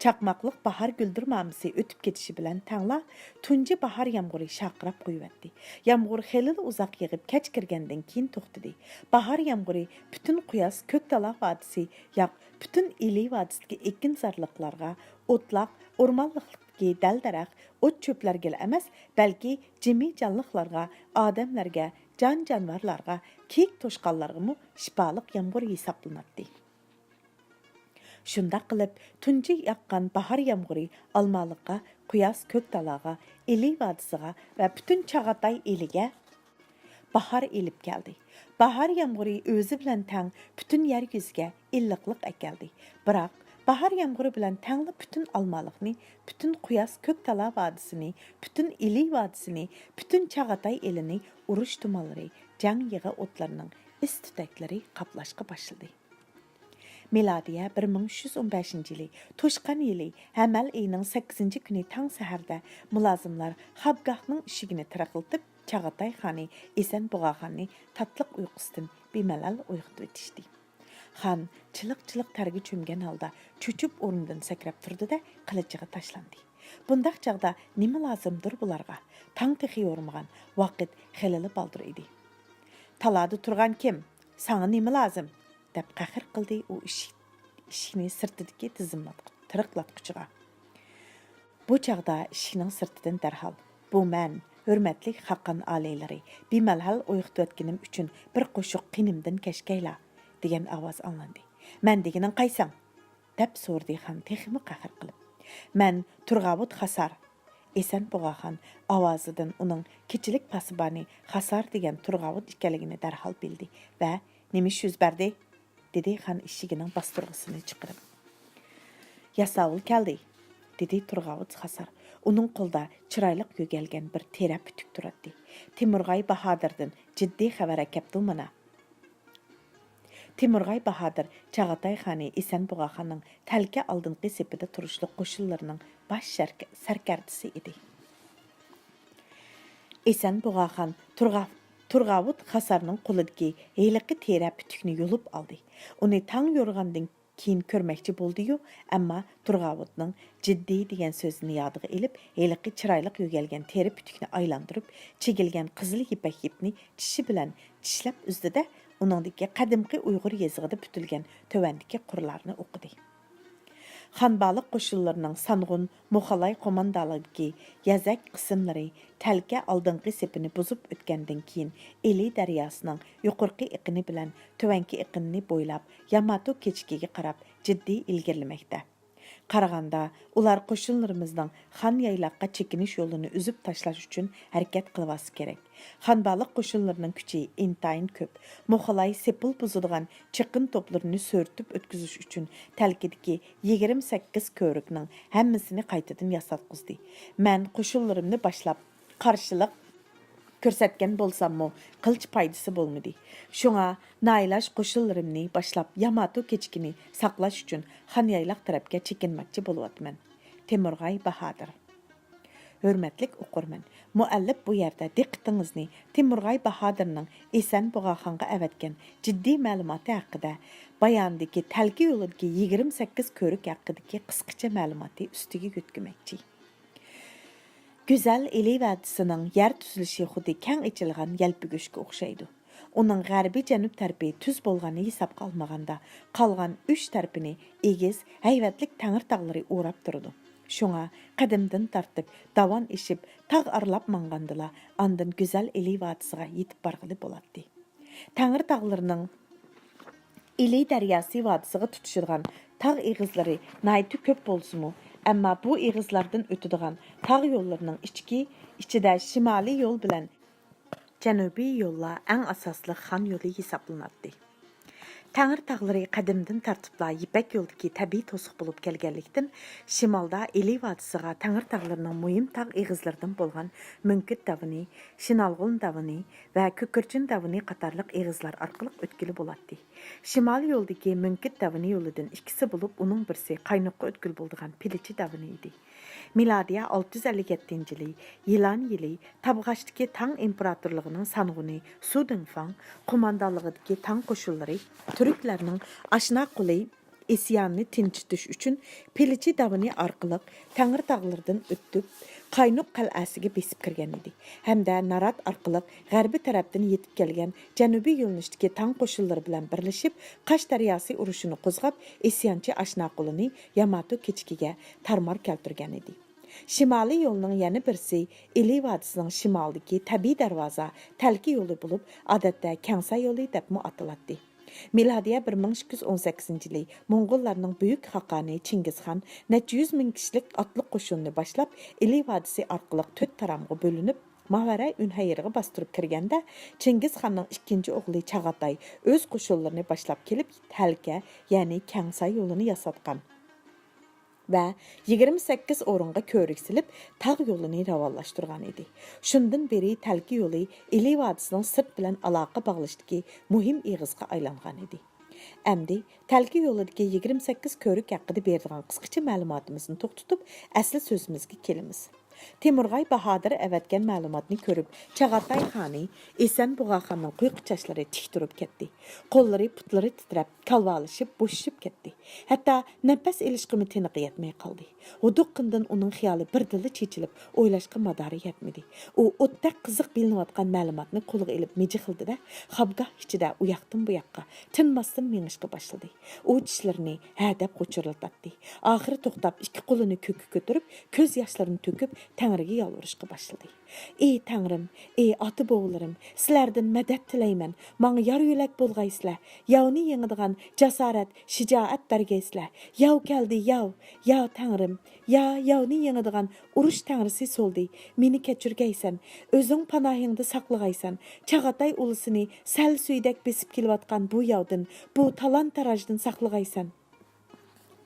چاقماقلىق باھار گۈلدۈرمامىسى ئۆتۈپ كېتىشى بىلەن تەڭلا تۇنجى باھار يامغۇرى شارقىراپ قۇيۇۋەتتى. يامغۇر خېلىلا ئۇزاق يېغىپ، كەچ كىرگەندىن كېيىن توختىدى. باھار يامغۇرى پۈتۈن قۇياس كۆكتالا ۋادىسى، ياق، پۈتۈن ئىلى ۋادىسىدىكى ئېكىنزارلىقلارغا، ئوتلاق، ئورمانلىقتىكى دەل-دەرەخ، ئوت-چۆپلەرگىلا ئەمەس، بەلكى جىمى جانلىقلارغا، ئادەملەرگە، جان-جانىۋارلارغا، كىيىك-توشقانلارغىمۇ شىپالىق يامغۇر ھېسابلىناتتى. شۇنداق قىلىپ، تۇنجى ياغقان باھار يامغۇرى ئالمالىققا، قۇياس كۆكتالاغا، ئىلى ۋادىسىغا ۋە پۈتۈن چاغاتاي ئېلىگە باھار ئېلىپ كەلدى. باھار يامغۇرى ئۆزى بىلەن تەڭ پۈتۈن يەر يۈزىگە ئىللىقلىق ئەكەلدى. بىراق، باھار يامغۇرى بىلەن تەڭلا پۈتۈن ئالمالىقنى، پۈتۈن قۇياس كۆكتالا ۋادىسىنى، پۈتۈن ئىلى ۋادىسىنى، پۈتۈن چاغاتاي ئېلىنى ئۇرۇش تۇمانلىرى، جەڭ يىغا ئوتلىرىنىڭ ئىس تۈتەكلىرى قاپلاشقا باشلىدى. مىلادىيە بىر مىڭ ئۈچ يۈز ئون بەشىنچى يىلى، توشقان يىلى، ھەمەل ئېيىنىڭ سەككىزىنچى كۈنى تاڭ سەھەردە مۇلازىملار خابگاھنىڭ ئىشىكىنى تىرىقلىتىپ، چاغاتاي خانى ئېسەن بۇغاخاننى تاتلىق ئۇيقۇسىدىن بىمەلەل ئويغىتىۋېتىشتى. خان چىلىق-چىلىق تەرگە چۆمگەن ھالدا چۆچۈپ ئورنىدىن سەكرەپ تۇردى-دە، قىلىچىغا تاشلاندى. بۇنداق چاغدا نېمە لازىمدۇر بۇلارغا؟ تاڭ تېخى يورۇمىغان، ۋاقىت خېلىلا بالدۇر ئىدى. «تالادا تۇرغان كىم؟ ساڭا نېمە لازىم؟» دەپ قەھر قىلدى ئۇ ئىشىك-، ئىشىكنى سىرتىدىكى تىزىملاتقۇ-، تىرىقلاتقۇچىغا. بۇ چاغدا ئىشىكنىڭ سىرتىدىن دەرھال: «بۇ مەن، ھۆرمەتلىك خاقان ئالىيلىرى، بىمەلھەل ئويغىتىۋەتكىنىم ئۈچۈن بىر قوشۇق قېنىمدىن كەچكەيلا» دېگەن ئاۋاز ئاڭلاندى. «مەن دېگىنىڭ قايسىڭ؟» دەپ سورىدى خان تېخىمۇ قەھەر قىلىپ. «مەن تۇرغاۋۇت خاسار.» ئېسەن بۇغاخان ئاۋازىدىن ئۇنىڭ كېچىلىك پاسىبانى خاسار دېگەن تۇرغاۋۇت ئىكەنلىكىنى دەرھال بىلدى ۋە: «نېمە ئىش يۈز بەردى؟» دېدى خان ئىشىكىنىڭ باستۇرغۇسىنى چىقىرىپ. «ياساۋۇل كەلدى»، دېدى تۇرغاۋۇت خاسار. ئۇنىڭ قولىدا چىرايلىق يۆگەلگەن بىر تېرە پۈتۈك تۇراتتى. «تېمۇرغاي باھادىردىن جىددىي خەۋەر ئەكەپتۇ مانا.» تېمۇرغاي باھادىر چاغاتاي خانى ئېسەن بۇغاخاننىڭ تەلكە ئالدىنقى سېپىدە تۇرۇشلۇق قوشۇنلىرىنىڭ باش شەركە-، سەركەردىسى ئىدى. ئېسەن بۇغاخان تۇرغا-، تۇرغاۋۇت خاسارنىڭ قولىدىكى ھېلىقى تېرە پۈتۈكنى يۇلۇپ ئالدى. ئۇنى تاڭ يورۇغاندىن كېيىن كۆرمەكچى بولدى-يۇ، ئەمما تۇرغاۋۇتنىڭ جىددىي دېگەن سۆزىنى يادىغا ئېلىپ، ھېلىقى چىرايلىق يۆگەلگەن تېرە پۈتۈكنى ئايلاندۇرۇپ، چېگىلگەن قىزىل يىپەك يىپنى چىشى بىلەن چىشلەپ ئۈزدى-دە، ئۇنىڭدىكى قەدىمكى ئۇيغۇر يېزىقىدا پۈتۈلگەن تۆۋەندىكى قۇرلارنى ئوقۇدى. خانبالىق قوشۇنلىرىنىڭ سانغۇن، موخالاي قوماندانلىقىدىكى يەزەك قىسىملىرى تەلكە ئالدىنقى سېپىنى بۇزۇپ ئۆتكەندىن كېيىن، ئىلى دەرياسىنىڭ يۇقىرىقى ئېقىنى بىلەن تۆۋەنكى ئېقىنىنى بويلاپ، ياماتو كېچىكىگە قاراپ جىددىي ئىلگىرىلىمەكتە. قارىغاندا، ئۇلار قوشۇنلىرىمىزنىڭ خان يايلاققا چېكىنىش يولىنى ئۈزۈپ تاشلاش ئۈچۈن ھەرىكەت قىلىۋالسا كېرەك. خانبالىق قوشۇنلىرىنىڭ كۈچى ئىنتايىن كۆپ. موخالاي سېپىل بۇزىدىغان چېقىن توپلىرىنى سۆرىتىپ ئۆتكۈزۈش ئۈچۈن تەلكىدىكى يىگىرمە سەككىز كۆۋرۈكنىڭ ھەممىسىنى قايتىدىن ياساتقۇزدى. مەن قوشۇنلىرىمنى باشلاپ، قارشىلىق كۆرسەتكەن بولساممۇ، قىلچە پايدىسى بولمىدى. شۇڭا نائىلاج قوشۇنلىرىمنى باشلاپ، ياماتو كېچىكىنى ساقلاش ئۈچۈن خان يايلاق تەرەپكە چېكىنمەكچى بولۇۋاتىمەن. تېمۇرغاي باھادىر. ھۆرمەتلىك ئوقۇرمەن، مۇئەللىپ بۇ يەردە دىققىتىڭىزنى تېمۇرغاي باھادىرنىڭ ئېسەن بۇغاخانغا ئەۋەتكەن جىددىي مەلۇماتى ھەققىدە، بايانىدىكى تەلكە يولىدىكى يىگىرمە سەككىز كۆۋرۈك ھەققىدىكى قىسقىچە مەلۇماتى ئۈستىگە يۆتكىمەكچى. گۈزەل ئىلى ۋادىسىنىڭ يەر تۈزۈلۈشى خۇددى كەڭ ئېچىلغان يەلپۈگۈچكە ئوخشايدۇ. ئۇنىڭ غەربىي جەنۇب تەرىپى تۈز بولغاننى ھېسابقا ئالمىغاندا، قالغان ئۈچ تەرىپىنى ئېگىز، ھەيۋەتلىك تەڭرىتاغلىرى ئوراپ تۇرىدۇ. شۇڭا قەدىمدىن تارتىپ داۋان ئېشىپ، تاغ ئارىلاپ ماڭغاندىلا، ئاندىن گۈزەل ئىلى ۋادىسىغا يېتىپ بارغىلى بولاتتى. تەڭرىتاغلىرىنىڭ ئىلى دەرياسى ۋادىسىغا تۇتىشىدىغان تاغ ئېغىزلىرى ناھايىتى كۆپ بولسىمۇ، ئەمما بۇ ئېغىزلاردىن ئۆتىدىغان تاغ يوللىرىنىڭ ئىچكى، ئىچىدە شىمالىي يول بىلەن جەنۇبىي يوللار ئەڭ ئاساسلىق خان يولى ھېسابلىناتتى. تەڭرى تاغلىرى قەدىمدىن تارتىپلا يىپەك يولىدىكى تەبىئىي توسۇق بولۇپ كەلگەنلىكتىن، شىمالدا ئىلى ۋادىسىغا تەڭرى تاغلىرىنىڭ مۇھىم تاغ ئېغىزلىرىدىن بولغان مۈڭكۈت داۋىنى، شىنالغۇن داۋىنى ۋە كۆكۈرچىن داۋىنى قاتارلىق ئېغىزلار ئارقىلىق ئۆتكىلى بولاتتى. شىمالىي يولدىكى مۈڭكۈت داۋىنى يولىدىن ئىككىسى بولۇپ، ئۇنىڭ بىرسى قاينۇققا ئۆتكىلى بولىدىغان پىلىچى داۋىنى ئىدى. مىلادىيە ئالتە يۈز ئەللىك يەتتىنچى يىلى، يىلان يىلى، تابغاچتىكى تاڭ ئىمپېراتورلۇقىنىڭ سانغۇنى سۇ دىڭفاڭ قوماندانلىقىدىكى تاڭ قوشۇنلىرى تۈركلەرنىڭ ئاشنا قولى ئىسيانىنى تىنچىتىش ئۈچۈن پىلىچى داۋىنى ئارقىلىق تەڭرى تاغلىرىدىن ئۆتۈپ، قاينۇق قەلئەسىگە بېسىپ كىرگەن ئىدى ھەمدە نارات ئارقىلىق غەربىي تەرەپتىن يېتىپ كەلگەن جەنۇبىي يۆنىلىشتىكى تاڭ قوشۇنلىرى بىلەن بىرلىشىپ، قاش دەرياسى ئۇرۇشىنى قوزغاپ، ئىسيانچى ئاشنا قولىنى ياماتو كېچىكىگە تارمار كەلتۈرگەن ئىدى. شىمالىي يولنىڭ يەنە بىرسى ئىلى ۋادىسىنىڭ شىمالىدىكى تەبىئىي دەرۋازا، تەلكە يولى بولۇپ، ئادەتتە كەڭسا يولى دەپمۇ ئاتىلاتتى. مىلادىيە بىر مىڭ ئىككى يۈز ئون سەككىزىنچى يىلى موڭغۇللارنىڭ بۈيۈك خاقانى چىڭگىزخان نەچچە يۈز مىڭ كىشىلىك ئاتلىق قوشۇننى باشلاپ، ئىلى ۋادىسى ئارقىلىق تۆت تارامغا بۆلۈنۈپ، ماۋەرەي ئۈنھەيرغا باستۇرۇپ كىرگەندە، چىڭگىزخاننىڭ ئىككىنچى ئوغلى چاغاتاي ئۆز قوشۇنلىرىنى باشلاپ كېلىپ، تەلكە، يەنى كەڭسا يولىنى ياساتقان. ۋە يىگىرمە سەككىز ئورۇنغا كۆۋرۈك سېلىپ، تاغ يولىنى راۋانلاشتۇرغان ئىدى. شۇندىن بېرى تەلكە يولى ئىلى ۋادىسىنىڭ سىرت بىلەن ئالاقە باغلىشتىكى مۇھىم ئېغىزغا ئايلانغان ئىدى. ئەمدى تەلكە يولىدىكى يىگىرمە سەككىز كۆۋرۈك ھەققىدە بېرىدىغان قىسقىچە مەلۇماتىمىزنى توختىتىپ، ئەسلى سۆزىمىزگە كېلىمىز. تېمۇرغاي باھادىر ئەۋەتكەن مەلۇماتنى كۆرۈپ، چاغاتاي خانى ئېسەن بۇغاخاننىڭ قۇيقا چاچلىرى تىك تۇرۇپ كەتتى. قوللىرى، پۇتلىرى تىترەپ، كالۋالىشىپ، بوشىشىپ كەتتى. ھەتتا نەپەس ئېلىشقىمۇ تىنىقى يەتمەي قالدى. غۇدۇققىندىن ئۇنىڭ خىيالى بىردىنلا چېچىلىپ، ئويلاشقا مادارى يەتمىدى. ئۇ ئوتتەك قىزىق بىلىنىۋاتقان مەلۇماتنى قولىغا ئېلىپ مىجىقلىدى-دە، خاپگاھ ئىچىدە ئۇياقتىن بۇياققا، تىنماستىن مېڭىشقا باشلىدى. ئۇ چىشلىرىنى ھە دەپ غۇچۇرلىتاتتى. ئاخىرى توختاپ، ئىككى قولىنى كۆككە كۆتۈرۈپ، كۆز ياشلىرىنى تۆكۈپ، تەڭرىگە يالۋۇرۇشقا باشلىدى. ئى تەڭرىم، ئى ئاتا-بوۋىلىرىم، سىلەردىن مەدەت تىلەيمەن، ماڭا يار-يۆلەك بولغايسىلەر، ياۋنى يېڭىدىغان جاسارەت، شىجائەت بەرگەيسىلەر. ياۋ كەلدى، ياۋ! يا تەڭرىم، يا ياۋنى يېڭىدىغان ئۇرۇش تەڭرىسى سولدى، مېنى كەچۈرگەيسەن، ئۆزۈڭ پاناھىڭدا ساقلىغايسەن. چاغاتاي ئۇلىسىنى سەل سۈيىدەك بېسىپ كېلىۋاتقان بۇ ياۋدىن، بۇ تالان-تاراجدىن ساقلىغايسەن.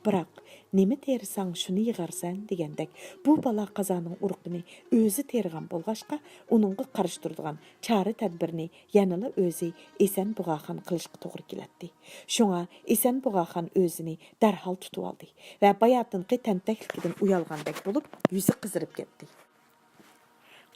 بىراق، نېمە تېرىساڭ، شۇنى يىغارسەن دېگەندەك، بۇ بالا قازانىڭ ئۇرۇقىنى ئۆزى تېرىغان بولغاچقا، ئۇنىڭغا قارشى تۇرىدىغان چارە-تەدبىرنى يەنىلا ئۆزى ئېسەن بۇغاخان قىلىشقا توغرا كېلەتتى. شۇڭا ئېسەن بۇغاخان ئۆزىنى دەرھال تۇتۇۋالدى ۋە باياتىنقى تەنتەكلىكىدىن ئۇيالغاندەك بولۇپ، يۈزى قىزىرىپ كەتتى.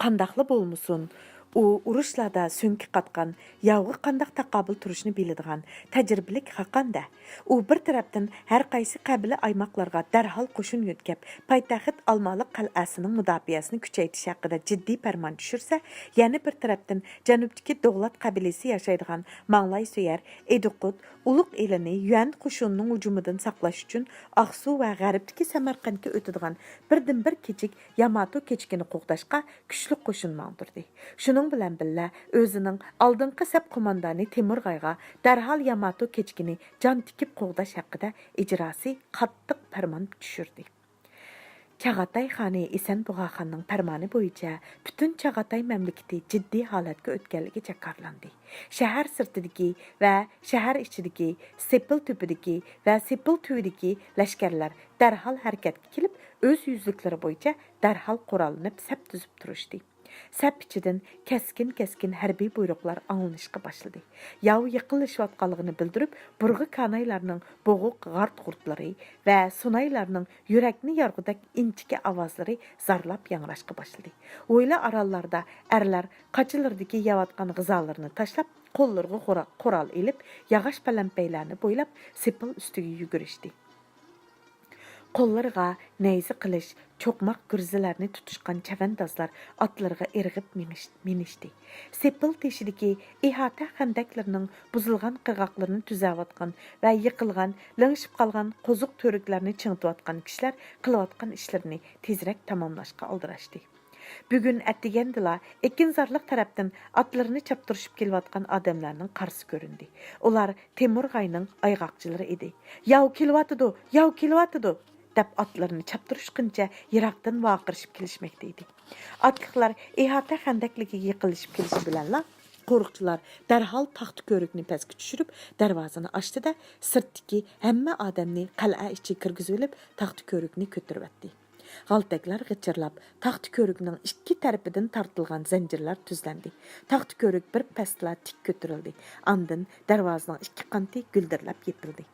قانداقلا بولمىسۇن، ئۇ ئۇرۇشلاردا سۆڭىكى قاتقان، ياۋغا قانداق تاقابىل تۇرۇشنى بىلىدىغان تەجرىبىلىك خاقان-دە. ئۇ بىر تەرەپتىن ھەر قايسى قەبىلە ئايماقلارغا دەرھال قوشۇن يۆتكەپ، پايتەخت ئالمالىق قەلئەسىنىڭ مۇداپىئەسىنى كۈچەيتىش ھەققىدە جىددىي پەرمان چۈشۈرسە، يەنە بىر تەرەپتىن جەنۇبتىكى دوغلات قەبىلىسى ياشايدىغان ماڭلاي سۆيەر، ئىدىقۇت، ئۇلۇغ ئېلىنى يۈەن قوشۇنىنىڭ ھۇجۇمىدىن ساقلاش ئۈچۈن ئاقسۇ ۋە غەربتىكى سەمەرقەنتكە ئۆتىدىغان بىردىنبىر كېچىك ياماتو كېچىكىنى قوغداشقا كۈچلۈك قوشۇن ماڭدۇردى. شۇنىڭ بىلەن بىللە، ئۆزىنىڭ ئالدىنقى سەپ قوماندانى تېمۇرغايغا دەرھال ياماتو كېچىكىنى جان تىكىپ قوغداش ھەققىدە ئىجراسى قاتتىق پەرمان چۈشۈردى. چاغاتاي خانى ئېسەن بۇغاخاننىڭ پەرمانى بويىچە پۈتۈن چاغاتاي مەملىكىتى جىددىي ھالەتكە ئۆتكەنلىكى جاكارلاندى. شەھەر سىرتىدىكى ۋە شەھەر ئىچىدىكى، سېپىل تۈپىدىكى ۋە سېپىل تۈۋىدىكى لەشكەرلەر دەرھال ھەرىكەتكە كېلىپ، ئۆز يۈزلۈكلىرى بويىچە دەرھال قوراللىنىپ، سەپ تۈزۈپ تۇرۇشتى. سەپ ئىچىدىن كەسكىن-كەسكىن ھەربىي بۇيرۇقلار ئاڭلىنىشقا باشلىدى. ياۋ يېقىنلىشىۋاتقانلىقىنى بىلدۈرۈپ، بۇرغا كانايلارنىڭ بوغۇق غارت-غۇرتلىرى ۋە سۇنايلارنىڭ يۈرەكنى يارغۇدەك ئىنچىكە ئاۋازلىرى زارلاپ ياڭراشقا باشلىدى. ھويلا ئاراللاردا ئەرلەر قاچىلىرىدىكى يەۋاتقان غىزالىرىنى تاشلاپ، قوللىرىغا قورا-، قورال ئېلىپ، ياغاچ پەلەمپەيلەرنى بويلاپ، سېپىل ئۈستىگە يۈگۈرۈشتى. قوللىرىغا نەيزە قىلىچ، چوقماق گۈرزىلەرنى تۇتۇشقان چەۋەندازلار ئاتلىرىغا ئىرغىپ مېڭىش-، مىنىشتى. سېپىل تېشىدىكى ئىھاتە خەندەكلىرىنىڭ بۇزۇلغان قىرغاقلىرىنى تۈزەۋاتقان ۋە يىقىلغان، لىڭشىپ قالغان قوزۇق تۈۋرۈكلەرنى چىڭىتىۋاتقان كىشىلەر قىلىۋاتقان ئىشلىرىنى تېزرەك تاماملاشقا ئالدىراشتى. بۈگۈن ئەتىگەندىلا ئېكىنزارلىق تەرەپتىن ئاتلىرىنى چاپتۇرۇشۇپ كېلىۋاتقان ئادەملەرنىڭ قارىسى كۆرۈندى. ئۇلار تېمۇرغاينىڭ ئايغاقچىلىرى ئىدى. «ياۋ كېلىۋاتىدۇ! ياۋ كېلىۋاتىدۇ!» دەپ ئاتلىرىنى چاپتۇرۇشقىنىچە يىراقتىن ۋارقىرىشىپ كېلىشمەكتە ئىدى. ئاتلىقلار ئىھاتە خەندەكلىكىگە يېقىنلىشىپ كېلىشى بىلەنلا، قورۇقچىلار دەرھال تاختا كۆۋرۈكنى پەسكە چۈشۈرۈپ، دەرۋازىنى ئاچتى-دە، سىرتتىكى ھەممە ئادەمنى قەلئە ئىچىگە كىرگۈزۈۋېلىپ، تاختا كۆۋرۈكنى كۆتۈرۈۋەتتى. غالتەكلەر غىچىرلاپ، تاختا كۆۋرۈكنىڭ ئىككى تەرىپىدىن تارتىلغان زەنجىرلەر تۈزلەندى. تاختا كۆۋرۈك بىر پەستىلا تىك كۆتۈرۈلدى. ئاندىن دەرۋازىنىڭ ئىككى قانىتى گۈلدۈرلەپ يېپىلدى.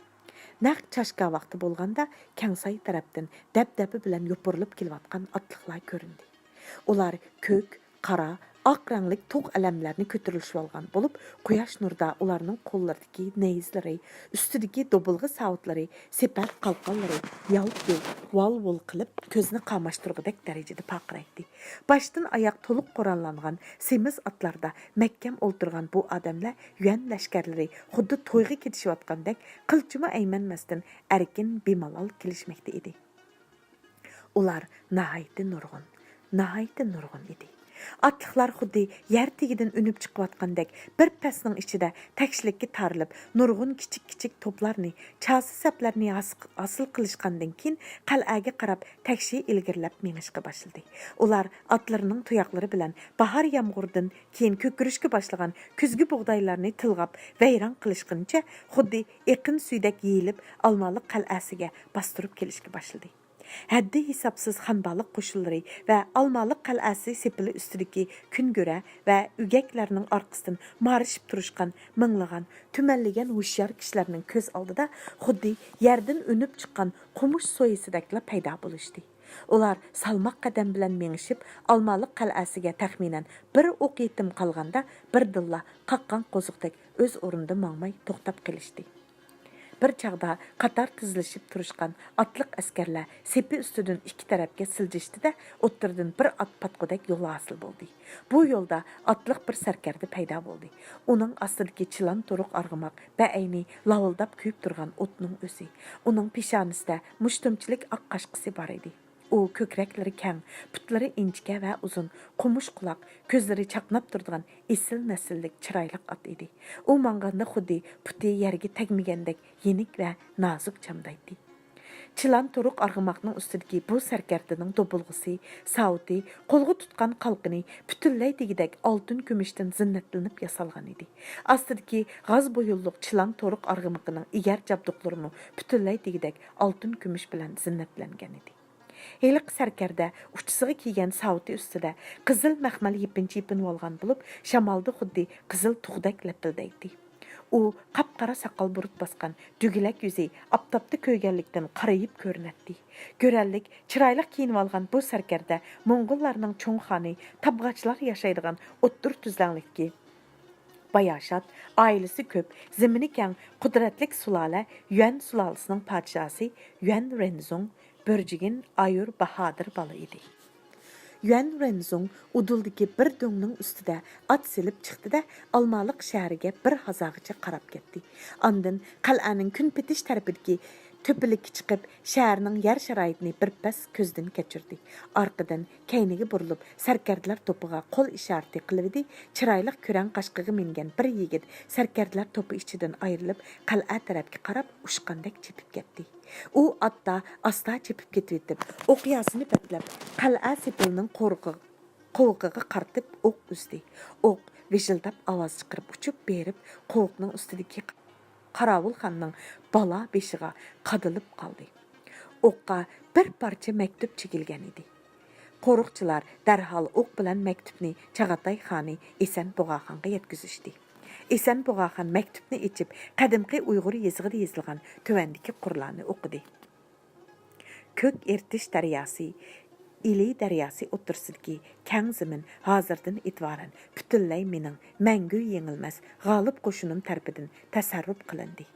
نەق چاشكا ۋاقتى بولغاندا، كەڭساي تەرەپتىن دەبدەبە بىلەن يوپۇرۇلۇپ كېلىۋاتقان ئاتلىقلار كۆرۈندى. ئۇلار كۆك، قارا، ئاق رەڭلىك تۇغ ئەلەملەرنى كۆتۈرۈلۈشۈۋالغان بولۇپ، قۇياش نۇرىدا ئۇلارنىڭ قوللىرىدىكى نەيزىلىرى، ئۈستىدىكى دوبۇلغا ساۋۇتلىرى، سىپەر قالقانلىرى يالت-يۇلت، ۋال-ۋۇل قىلىپ، كۆزنى قاماشتۇرغۇدەك دەرىجىدە پارقىرايتتى. باشتىن ئاياق تولۇق قوراللانغان سېمىز ئاتلاردا مەھكەم ئولتۇرغان بۇ ئادەملەر يۈەن لەشكەرلىرى خۇددى تويغا كېتىشىۋاتقاندەك قىلچىمۇ ئەيمەنمەستىن ئەركىن، بىمالال كېلىشمەكتە ئىدى. ئۇلار ناھايىتى نۇرغۇن، ناھايىتى نۇرغۇن ئىدى. ئاتلىقلار خۇددى يەر تېگىدىن ئۈنۈپ چىقىۋاتقاندەك بىر پەسنىڭ ئىچىدە تەكشىلىككە تارىلىپ، نۇرغۇن كىچىك-كىچىك توپلارنى، چاسا سەپلەرنى ھاس-، ھاسىل قىلىشقاندىن كېيىن، قەلئەگە قاراپ تەكشى ئىلگىرىلەپ مېڭىشقا باشلىدى. ئۇلار ئاتلىرىنىڭ تۇياقلىرى بىلەن باھار يامغۇرىدىن كېيىن كۆكىرىشكە باشلىغان كۈزگى بۇغدايلارنى تىلغاپ ۋەيران قىلىشقىنىچە، خۇددى ئېقىن سۈيىدەك يېيىلىپ، ئالمالىق قەلئەسىگە باستۇرۇپ كېلىشكە باشلىدى. ھەددى ھېسابسىز خانبالىق قوشۇنلىرى ۋە ئالمالىق قەلئەسى سېپىلى ئۈستىدىكى كۈنگۈرە ۋە ئۈگەكلەرنىڭ ئارقىسىدىن مارىشىپ تۇرۇشقان مىڭلىغان تۈمەنلىگەن ھوشيار كىشىلەرنىڭ كۆز ئالدىدا خۇددى يەردىن ئۈنۈپ چىققان قومۇش سويىسىدەكلا پەيدا بولۇشتى. ئۇلار سالماق قەدەم بىلەن مېڭىشىپ، ئالمالىق قەلئەسىگە تەخمىنەن بىر ئوق يېتىم قالغاندا، بىردىنلا قاققان قوزۇقتەك ئۆز ئورنىدا ماڭماي توختاپ قېلىشتى. بىر چاغدا قاتار تىزلىشىپ تۇرۇشقان ئاتلىق ئەسكەرلەر سېپى ئۈستىدىن ئىككى تەرەپكە سىلجىشتى-دە، ئوتتۇرىدىن بىر ئات پاتقۇدەك يول ھاسىل بولدى. بۇ يولدا ئاتلىق بىر سەركەردە پەيدا بولدى. ئۇنىڭ ئاستىدىكى چىلان تورۇق ئارغىماق بەئەينى لاۋۇلداپ كۆيۈپ تۇرغان ئوتنىڭ ئۆزى. ئۇنىڭ پېشانىسىدە مۇشتۇمچىلىك ئاق قاشقىسى بار ئىدى. ئۇ كۆكرەكلىرى كەڭ، پۇتلىرى ئىنچىكە ۋە ئۇزۇن، قومۇش قۇلاق، كۆزلىرى چاقناپ تۇرىدىغان ئېسىل نەسىللىك چىرايلىق ئات ئىدى. ئۇ ماڭغاندا خۇددى پۇتى يەرگە تەگمىگەندەك يېنىك ۋە نازۇك چامدايتتى. چىلان تورۇق ئارغىماقنىڭ ئۈستىدىكى بۇ سەركەردىنىڭ دوبۇلغىسى، ساۋۇتى، قولغا تۇتقان قالقىنى پۈتۈنلەي دېگۈدەك ئالتۇن كۈمۈشتىن زىننەتلىنىپ ياسالغان ئىدى. ئاستىدىكى غاز بويۇنلۇق چىلان تورۇق ئارغىمىقىنىڭ ئېگەر جابدۇقلىرىمۇ پۈتۈنلەي دېگۈدەك ئالتۇن كۈمۈش بىلەن زىننەتلەنگەن ئىدى. ھېلىقى سەركەردە ئۇچىسىغا كىيگەن ساۋۇتى ئۈستىدە قىزىل مەخمەل يېپىنچا يېپىنىۋالغان بولۇپ، شامالدا خۇددى قىزىل تۇغدەك لەپىلدەيتتى. ئۇ قاپقارا ساقال بۇرۇت باسقان، دۈگىلەك يۈزى ئاپتاپتا كۆيگەنلىكتىن قارىيىپ كۆرۈنەتتى. گۆرەللىك، چىرايلىق كىيىنىۋالغان بۇ سەركەردە موڭغۇللارنىڭ چوڭ خانى، تابغاچلار ياشايدىغان ئوتتۇرا تۈزلەڭلىكتىكى باياشات، ئائىلىسى كۆپ، زېمىنى كەڭ، قۇدرەتلىك سۇلالە، يۈەن سۇلالىسىنىڭ پادىشاھى يۈەن رېنزۇڭ، بۆرجىگىن ئايۇر باھادىر بالا ئىدى. يۈەن رېنزۇڭ ئۇدۇلدىكى بىر دۆڭنىڭ ئۈستىدە ئات سېلىپ چىقتى-دە، ئالمالىق شەھىرىگە بىر ھازاغىچە قاراپ كەتتى. ئاندىن قەلئەنىڭ كۈنپېتىش تەرىپىدىكى تۆپىلىككە چىقىپ، شەھەرنىڭ يەر شارائىتىنى بىر پەس كۆزدىن كەچۈردى. ئارقىدىن كەينىگە بۇرۇلۇپ، سەركەردىلەر توپىغا قول ئىشارىتى قىلىۋىدى، چىرايلىق كۆرەڭ قاشقىغا مىنگەن بىر يىگىت سەركەردىلەر توپى ئىچىدىن ئايرىلىپ، قەلئە تەرەپكە قاراپ ئۇچقاندەك چېپىپ كەتتى. ئۇ ئاتتا ئاستا چېپىپ كېتىۋېتىپ، ئوقياسىنى بەتلەپ، قەلئە سېپىلىنىڭ قورۇقى-، قوۋۇقىغا قارىتىپ ئوق ئۈزدى. ئوق ۋىژىلداپ ئاۋاز چىقىرىپ ئۇچۇپ بېرىپ، قوۋۇقنىڭ ئۈستىدىكى قاراۋۇلخاننىڭ بالا بېشىغا قادىلىپ قالدى. ئوققا بىر پارچە مەكتۇپ چىگىلگەن ئىدى. قورۇقچىلار دەرھال ئوق بىلەن مەكتۇپنى چاغاتاي خانى ئېسەن بۇغاخانغا يەتكۈزۈشتى. ئېسەن بۇغاخان مەكتۇپنى ئېچىپ، قەدىمكى ئۇيغۇر يېزىقىدا يېزىلغان تۆۋەندىكى قۇرلارنى ئوقۇدى. كۆك ئېرتىش دەرياسى، ئىلى دەرياسى ئوتتۇرىسىدىكى كەڭ زېمىن ھازىردىن ئېتىبارەن پۈتۈنلەي مېنىڭ مەڭگۈ يېڭىلمەس غالىب قوشۇنۇم تەرىپىدىن تەسەررۇپ قىلىندى.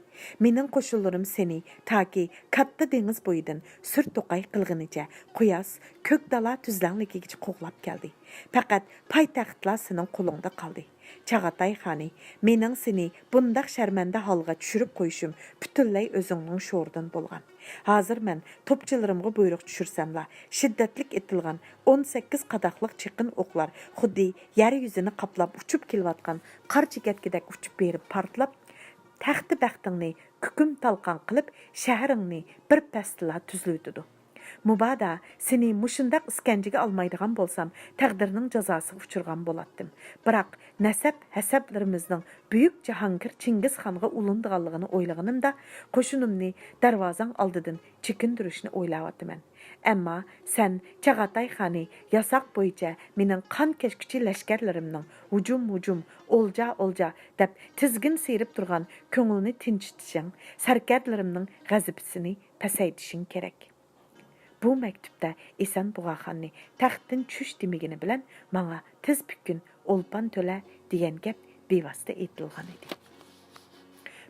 مېنىڭ قوشۇنلىرىم سېنى تاكى كاتتا دېڭىز بويىدىن سۈر توقاي قىلغىنىچە قۇياس، كۆك دالا تۈزلەڭلىكىگىچە قوغلاپ كەلدى. پەقەت پايتەختلا سېنىڭ قولۇڭدا قالدى. چاغاتاي خانى، مېنىڭ سېنى بۇنداق شەرمەندە ھالغا چۈشۈرۈپ قويۇشۇم پۈتۈنلەي ئۆزۈڭنىڭ شورىدىن بولغان. ھازىر مەن توپچىلىرىمغا بۇيرۇق چۈشۈرسەملا، شىددەتلىك ئېتىلغان ئون سەككىز قاداقلىق چېقىن ئوقلار خۇددى يەر يۈزىنى قاپلاپ ئۇچۇپ كېلىۋاتقان قار چېكەتكىدەك ئۇچۇپ بېرىپ پارتلاپ، تەختە بەختىڭنى كۈكۈم تالقان قىلىپ، شەھىرىڭنى بىر پەستىلا تۈزلىۋېتىدۇ. مۇبادا سېنى مۇشۇنداق ئىسكەنجىگە ئالمايدىغان بولسام، تەقدىرنىڭ جازاسىغا ئۇچرىغان بولاتتىم. بىراق نەسەب-ھەسەبلىرىمىزنىڭ بۈيۈك جاھانگىر چىڭگىزخانغا ئۇلىنىدىغانلىقىنى ئويلىغىنىمدا، قوشۇنۇمنى دەرۋازاڭ ئالدىدىن چېكىندۈرۈشنى ئويلاۋاتىمەن. ئەمما سەن چاغاتاي خانى ياساق بويىچە مېنىڭ قان كەچكۈچى لەشكەرلىرىمنىڭ ھۇجۇم-ھۇجۇم، ئولجا-ئولجا دەپ تىزگىن سىيرىپ تۇرغان كۆڭلىنى تىنچىتىشىڭ، سەركەردىلىرىمنىڭ غەزىپىسىنى پەسەيتىشىڭ كېرەك. بۇ مەكتۇپتا ئېسەن بۇغاخاننى تەختتىن چۈش دېمىگىنى بىلەن ماڭا تىز پۈككىن، ئولپان تۆلە دېگەن گەپ بىۋاسىتە ئېيتىلغان ئىدى.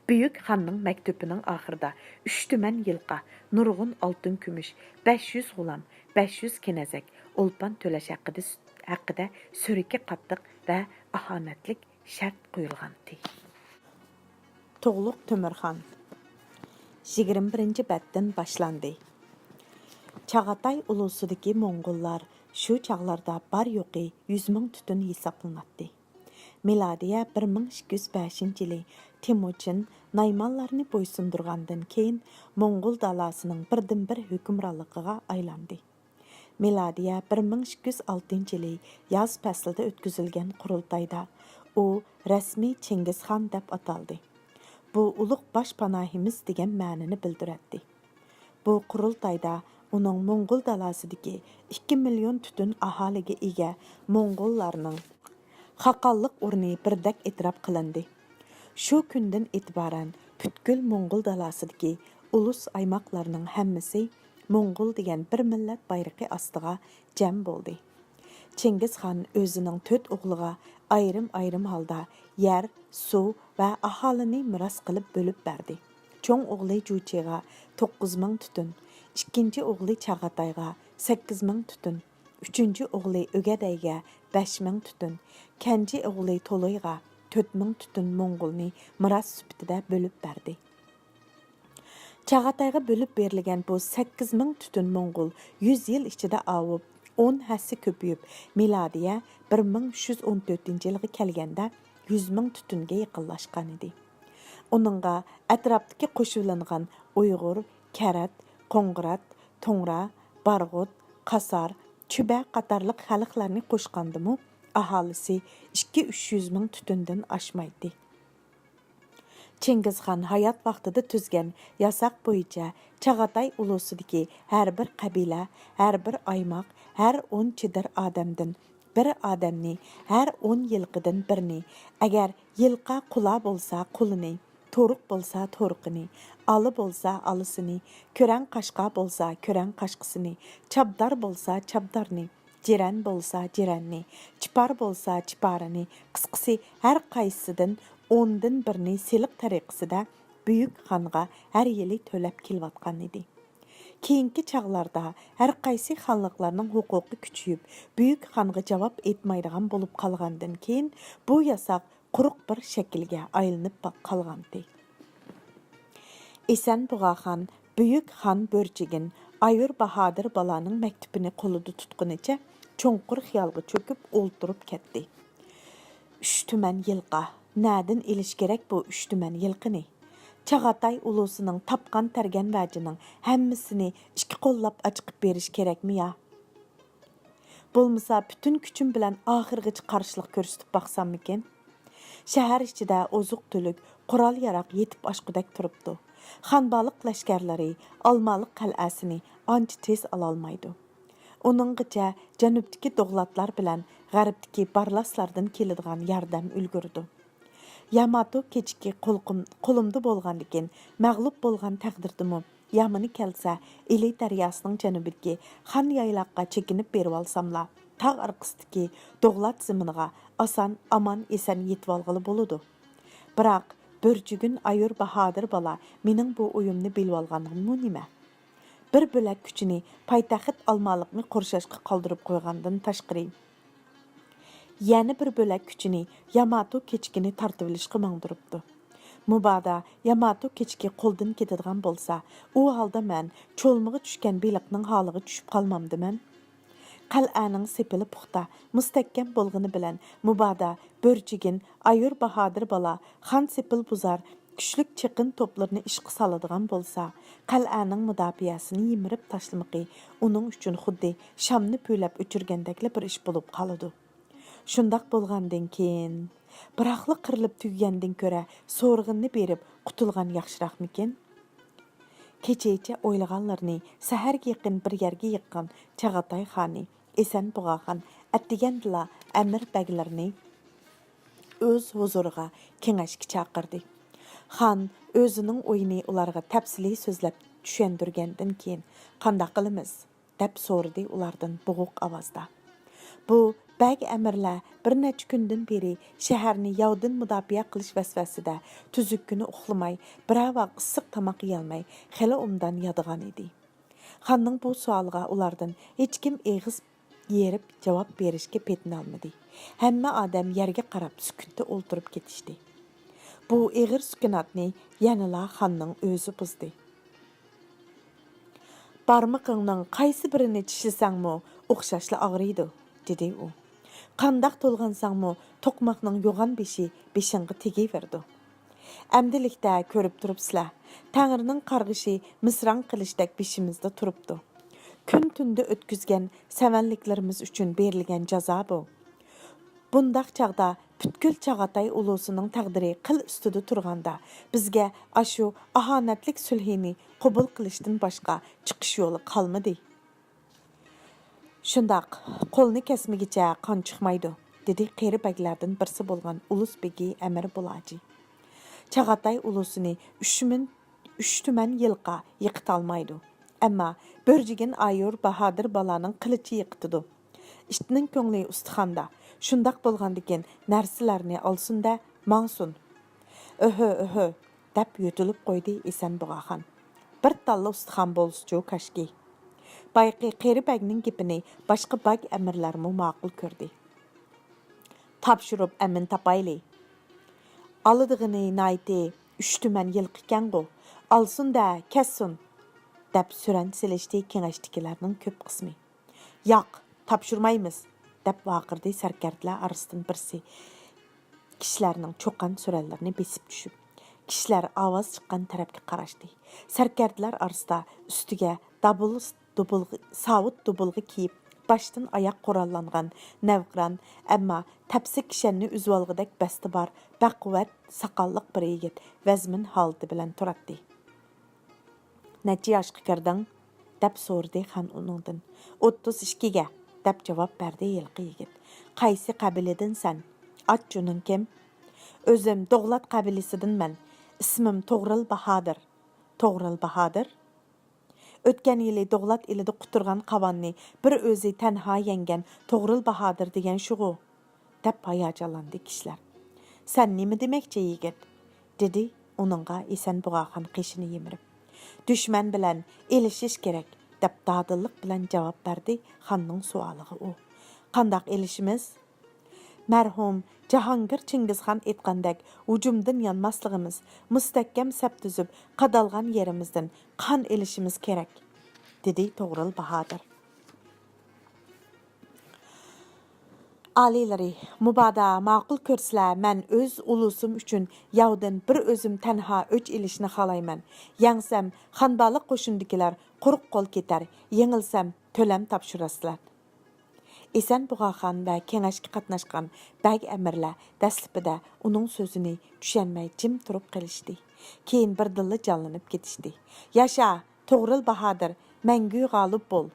بۈيۈك خاننىڭ مەكتۇپىنىڭ ئاخىرىدا ئۈچ تۈمەن يىلقا، نۇرغۇن ئالتۇن كۈمۈش، بەش يۈز غۇلام، بەش يۈز كېنەزەك ئولپان تۆلەش ھەققىدە، ھەققىدە سۈرىكى قاتتىق ۋە ئاھانەتلىك شەرت قويۇلغانتى. تۇغلۇق تۆمۈرخان يىگىرمە بىرىنچى بەتتىن باشلاندى. چاغاتاي ئۇلۇسىدىكى موڭغۇللار شۇ چاغلاردا بار يوقى يۈز مىڭ تۈتۈن ھېسابلىناتتى. مىلادىيە بىر مىڭ ئىككى يۈز بەشىنچى يىلى تېمۇچىن نايمانلارنى بويسۇندۇرغاندىن كېيىن، موڭغۇل دالاسىنىڭ بىردىنبىر ھۆكۈمرانلىقىغا ئايلاندى. مىلادىيە بىر مىڭ ئىككى يۈز ئالتىنچى يىلى ياز پەسلىدە ئۆتكۈزۈلگەن قۇرۇلتايدا ئۇ رەسمىي چىڭگىزخان دەپ ئاتالدى. بۇ ئۇلۇغ باش پاناھىمىز دېگەن مەنىنى بىلدۈرەتتى. بۇ قۇرۇلتايدا ئۇنىڭ موڭغۇل دالاسىدىكى ئىككى مىليون تۈتۈن ئاھالىگە ئىگە موڭغۇللارنىڭ خاقانلىق ئورنى بىردەك ئېتىراپ قىلىندى. شۇ كۈندىن ئېتىبارەن پۈتكۈل موڭغۇل دالاسىدىكى ئۇلۇس ئايماقلارنىڭ ھەممىسى موڭغۇل دېگەن بىر مىللەت بايرىقى ئاستىغا جەم بولدى. چىڭگىزخان ئۆزىنىڭ تۆت ئوغلىغا ئايرىم-ئايرىم ھالدا يەر، سۇ ۋە ئاھالىنى مىراس قىلىپ بۆلۈپ بەردى. چوڭ ئوغلى جۇچىغا توققۇز مىڭ تۈتۈن، ئىككىنچى ئوغلى چاغاتايغا سەككىز مىڭ تۈتۈن، ئۈچىنچى ئوغلى ئۆگەدەيگە بەش مىڭ تۈتۈن، كەنجى ئوغلى تولۇيغا تۆت مىڭ تۈتۈن موڭغۇلنى مىراس سۈپىتىدە بۆلۈپ بەردى. چاغاتايغا بۆلۈپ بېرىلگەن بۇ سەككىز مىڭ تۈتۈن موڭغۇل يۈز يىل ئىچىدە ئاۋۇپ، ئون ھەسسە كۆپىيىپ، مىلادىيە بىر مىڭ ئۈچ يۈز ئون تۆتىنچى يىلغا كەلگەندە يۈز مىڭ تۈتۈنگە يېقىنلاشقانىدى. ئۇنىڭغا ئەتراپتىكى قوشۇۋېلىنغان ئۇيغۇر، كەرەت، قوڭغۇرات، توڭرا، بارغۇت، قاسار، چۈبە قاتارلىق خەلقلەرنى قوشقاندىمۇ، ئاھالىسى ئىككى، ئۈچ يۈز مىڭ تۈتۈندىن ئاشمايتتى. چىڭگىزخان ھايات ۋاقتىدا تۈزگەن ياساق بويىچە چاغاتاي ئۇلۇسىدىكى ھەر بىر قەبىلە، ھەر بىر ئايماق، ھەر ئون چېدىر ئادەمدىن بىر ئادەمنى، ھەر ئون يىلقىدىن بىرنى، ئەگەر يىلقا قۇلا بولسا قۇلىنى، تورۇق بولسا تورۇقىنى، ئالا بولسا ئالىسىنى، كۆرەڭ قاشقا بولسا كۆرەڭ قاشقىسىنى، چابدار بولسا چابدارنى، جىرەن بولسا جىرەننى، چىپار بولسا چىپارىنى، قىسقىسى، ھەر قايسىسىدىن ئوندىن بىرنى سېلىق تەرىقىسىدە بۈيۈك خانغا ھەر يىلى تۆلەپ كېلىۋاتقانىدى. كېيىنكى چاغلاردا ھەر قايسى خانلىقلارنىڭ ھوقۇقى كۈچىيىپ، بۈيۈك خانغا جاۋاب ئېيتمايدىغان بولۇپ قالغاندىن كېيىن، بۇ ياساق قۇرۇق بىر شەكىلگە ئايلىنىپ با-، قالغانتى. ئېسەن بۇغاخان بۈيۈك خان بۆرچىگىن ئايۇر باھادىر بالانىڭ مەكتۇپىنى قولىدا تۇتقىنىچە چوڭقۇر خىيالغا چۆكۈپ ئولتۇرۇپ كەتتى. ئۈچ تۈمەن يىلقا، نەدىن ئېلىش كېرەك بۇ ئۈچ تۈمەن يىلقىنى؟ چاغاتاي ئۇلۇسىنىڭ تاپقان تەرگەن ۋەجىنىڭ ھەممىسىنى ئىككى قوللاپ ئاچىقىپ بېرىش كېرەكمۇ يا؟ بولمىسا پۈتۈن كۈچۈم بىلەن ئاخىرغىچە قارشىلىق كۆرسىتىپ باقساممىكىن؟ شەھەر ئىچىدە ئوزۇق-تۈلۈك، قورال-ياراغ يېتىپ ئاشقۇدەك تۇرۇپتۇ. خانبالىق لەشكەرلىرى ئالمالىق قەلئەسىنى ئانچە تېز ئالالمايدۇ. ئۇنىڭغىچە جەنۇبتىكى دوغلاتلار بىلەن غەربتىكى بارلاسلاردىن كېلىدىغان ياردەم ئۈلگۈرىدۇ. ياماتو كېچىكى قولقۇم-، قولۇمدا بولغاندىكىن، مەغلۇپ بولغان تەقدىردىمۇ، يامىنى كەلسە، ئىلى دەرياسىنىڭ جەنۇبىدىكى خان يايلاققا چېكىنىپ بېرىۋالساملا، تاغ ئارقىسىدىكى دوغلات زېمىنىغا ئاسان، ئامان-ئېسەن يېتىۋالغىلى بولىدۇ. بىراق، بۆرجۈگۈن ئايۇر باھادىر بالا مېنىڭ بۇ ئويۇمنى بىلىۋالغانغىمۇ نېمە؟ بىر بۆلەك كۈچىنى پايتەخت ئالمالىقنى قورشاشقا قالدۇرۇپ قويغاندىن تاشقىرى، يەنە بىر بۆلەك كۈچىنى ياماتو كېچىكىنى تارتىۋېلىشقا ماڭدۇرۇپتۇ. مۇبادا ياماتو كېچىكى قولدىن كېتىدىغان بولسا، ئۇ ھالدا مەن چولمىغا چۈشكەن بېلىقنىڭ ھالىغا چۈشۈپ قالمامدىمەن؟ قەلئەنىڭ سېپىلى پۇختا، مۇستەھكەم بولغىنى بىلەن، مۇبادا بۆرجىگىن، ئايۇر باھادىر بالا خان سېپىل بۇزار، كۈچلۈك چېقىن توپلىرىنى ئىشقا سالىدىغان بولسا، قەلئەنىڭ مۇداپىئەسىنى يىمىرىپ تاشلىمىقى ئۇنىڭ ئۈچۈن خۇددى شامنى پۈۋلەپ ئۆچۈرگەندەكلا بىر ئىش بولۇپ قالىدۇ. شۇنداق بولغاندىن كېيىن، بىراقلا قىرىلىپ تۈگىگەندىن كۆرە سورىغىنىنى بېرىپ قۇتۇلغان ياخشىراقمىكىن؟ كېچىچە ئويلىغانلىرىنى سەھەرگە يېقىن بىر يەرگە يىغقان چاغاتاي خانى ئېسەن بۇغاخان ئەتىگەندىلا ئەمىر بەگلىرىنى ئۆز ھۇزۇرىغا كېڭەشكە چاقىردى. خان ئۆزىنىڭ ئويىنى ئۇلارغا تەپسىلىي سۆزلەپ چۈشەندۈرگەندىن كېيىن، «قانداق قىلىمىز؟» دەپ سورىدى ئۇلاردىن بوغۇق ئاۋازدا. بۇ بەگ ئەمىرلەر بىر نەچچە كۈندىن بېرى شەھەرنى ياۋدىن مۇداپىئە قىلىش ۋەسۋەسىدە تۈزۈك كۈنى ئۇخلىماي، بىرەر ۋاق ئىسسىق تاماق يېيەلمەي، خېلى ئوبدان يادىغان ئىدى. خاننىڭ بۇ سوئالىغا ئۇلاردىن ھېچكىم ئېغىز يېرىپ جاۋاب بېرىشكە پېتىنالمىدى. ھەممە ئادەم يەرگە قاراپ سۈكۈتتە ئولتۇرۇپ كېتىشتى. بۇ ئېغىر سۈكۈناتنى يەنىلا خاننىڭ ئۆزى بۇزدى. «بارمىقىڭنىڭ قايسى بىرىنى چىشلىسەڭمۇ ئوخشاشلا ئاغرىيدۇ»، دېدى ئۇ. «قانداق تولغانساڭمۇ توقماقنىڭ يوغان بېشى بېشىڭغا تېگىۋېرىدۇ. ئەمدىلىكتە كۆرۈپ تۇرۇپسىلەر، تەڭرىنىڭ قارغىشى مىسراڭ قىلىشتەك بېشىمىزدا تۇرۇپتۇ. كۈن تۈندە ئۆتكۈزگەن سەۋەنلىكلىرىمىز ئۈچۈن بېرىلگەن جازا بۇ. بۇنداق چاغدا پۈتكۈل چاغاتاي ئۇلۇسىنىڭ تەقدىرى قىل ئۈستىدە تۇرغاندا، بىزگە ئاشۇ ئاھانەتلىك سۈلھىنى قوبۇل قىلىشتىن باشقا چىقىش يولى قالمىدى.» «شۇنداق، قولنى كەسمىگىچە قان چىقمايدۇ»، دېدى قېرى بەگلەردىن بىرسى بولغان ئۇلۇس بېگى ئەمىر بۇلاجى. «چاغاتاي ئۇلۇسىنى ئۈچ مىن، ئۈچ تۈمەن يىلقا يىقىتالمايدۇ. ئەمما بۆرجىگىن ئايۇر باھادىر بالانىڭ قىلىچى يىقىتىدۇ. ئىتنىڭ كۆڭلى ئۇستىخاندا. شۇنداق بولغاندىكىن نەرسىلەرنى ئالسۇن-دە، ماڭسۇن.» «ئۆھۆ، ئۆھۆ!» دەپ يۆتىلىپ قويدى ئېسەن بۇغاخان. «بىر تاللا ئۇستىخان بولسىچۇ كاشكى.» بايىقى قېرى بەگنىڭ گېپىنى باشقا باگ ئەمىرلەرمۇ ماقۇل كۆردى. «تاپشۇرۇپ ئەمىن تاپايلى. ئالىدىغىنى نايتى ئۈچ تۈمەن يىلقىكەنغۇ، ئالسۇن-دە، كەتسۇن!» دەپ سۈرەن سېلىشتى كېڭەشتىكىلەرنىڭ كۆپ قىسمى. «ياق، تاپشۇرمايمىز!» دەپ ۋارقىرىدى سەركەردىلەر ئارىسىدىن بىرسى، كىشىلەرنىڭ چوقان سۈرەنلىرىنى بېسىپ چۈشۈپ. كىشىلەر ئاۋاز چىققان تەرەپكە قاراشتى. سەركەردىلەر ئارىسىدا ئۈستىگە دابۇل دۇبۇلغا، ساۋۇت دۇبۇلغا كىيىپ، باشتىن ئاياق قوراللانغان نەۋقىران، ئەمما تەپسە كىشەننى ئۈزۈۋالغۇدەك بەستى بار، بەقۇۋۋەت ساقاللىق بىر يىگىت ۋەزمىن ھالىتى بىلەن تۇراتتى. «نەچچە ياشقا كىردىڭ؟» دەپ سورىدى خان ئۇنىڭدىن. «ئوتتۇز ئىككىگە» دەپ جاۋاب بەردى ھېلىقى يىگىت. «قايسى قەبىلىدىنسەن؟ ئات جۇنۇڭ كىم؟» «ئۆزۈم دوغلات قەبىلىسىدىنمەن. ئىسمىم توغرىل باھادىر.» «توغرىل باھادىر؟ ئۆتكەن يىلى دوغلات ئېلىدا قۇتۇرغان قاۋاننى بىر ئۆزى تەنھا يەڭگەن توغرىل باھادىر دېگەن شۇغۇ؟» دەپ ھاياجانلاندى كىشىلەر. «سەن نېمە دېمەكچى، يىگىت؟» دېدى ئۇنىڭغا ئېسەن بۇغاخان قېشىنى يىمىرىپ. «دۈشمەن بىلەن ئېلىشىش كېرەك» دەپ دادىللىق بىلەن جاۋاب بەردى خاننىڭ سوئالىغا ئۇ. «قانداق ئېلىشىمىز؟ مەرھۇم جاھانگىر چىڭگىزخان ئېيتقاندەك، ھۇجۇمدىن يانماسلىقىمىز، مۇستەھكەم سەپ تۈزۈپ، قادالغان يېرىمىزدىن قان ئېلىشىمىز كېرەك»، دېدى توغرىل باھادىر. «ئالىيلىرى، مۇبادا ماقۇل كۆرسىلە، مەن ئۆز ئۇلۇسۇم ئۈچۈن ياۋدىن بىر ئۆزۈم تەنھا ئۆچ ئېلىشنى خالايمەن. يەڭسەم، خانبالىق قوشۇنىدىكىلەر قۇرۇق قول كېتەر، يېڭىلسەم، تۆلەم تاپشۇراسىلەر.» ئېسەن بۇغاخان ۋە كېڭەشكە قاتناشقان بەگ ئەمىرلەر دەسلىپىدە ئۇنىڭ سۆزىنى چۈشەنمەي جىم تۇرۇپ قېلىشتى. كېيىن بىردىنلا جانلىنىپ كېتىشتى. «ياشا، توغرىل باھادىر، مەڭگۈ غالىب بول!»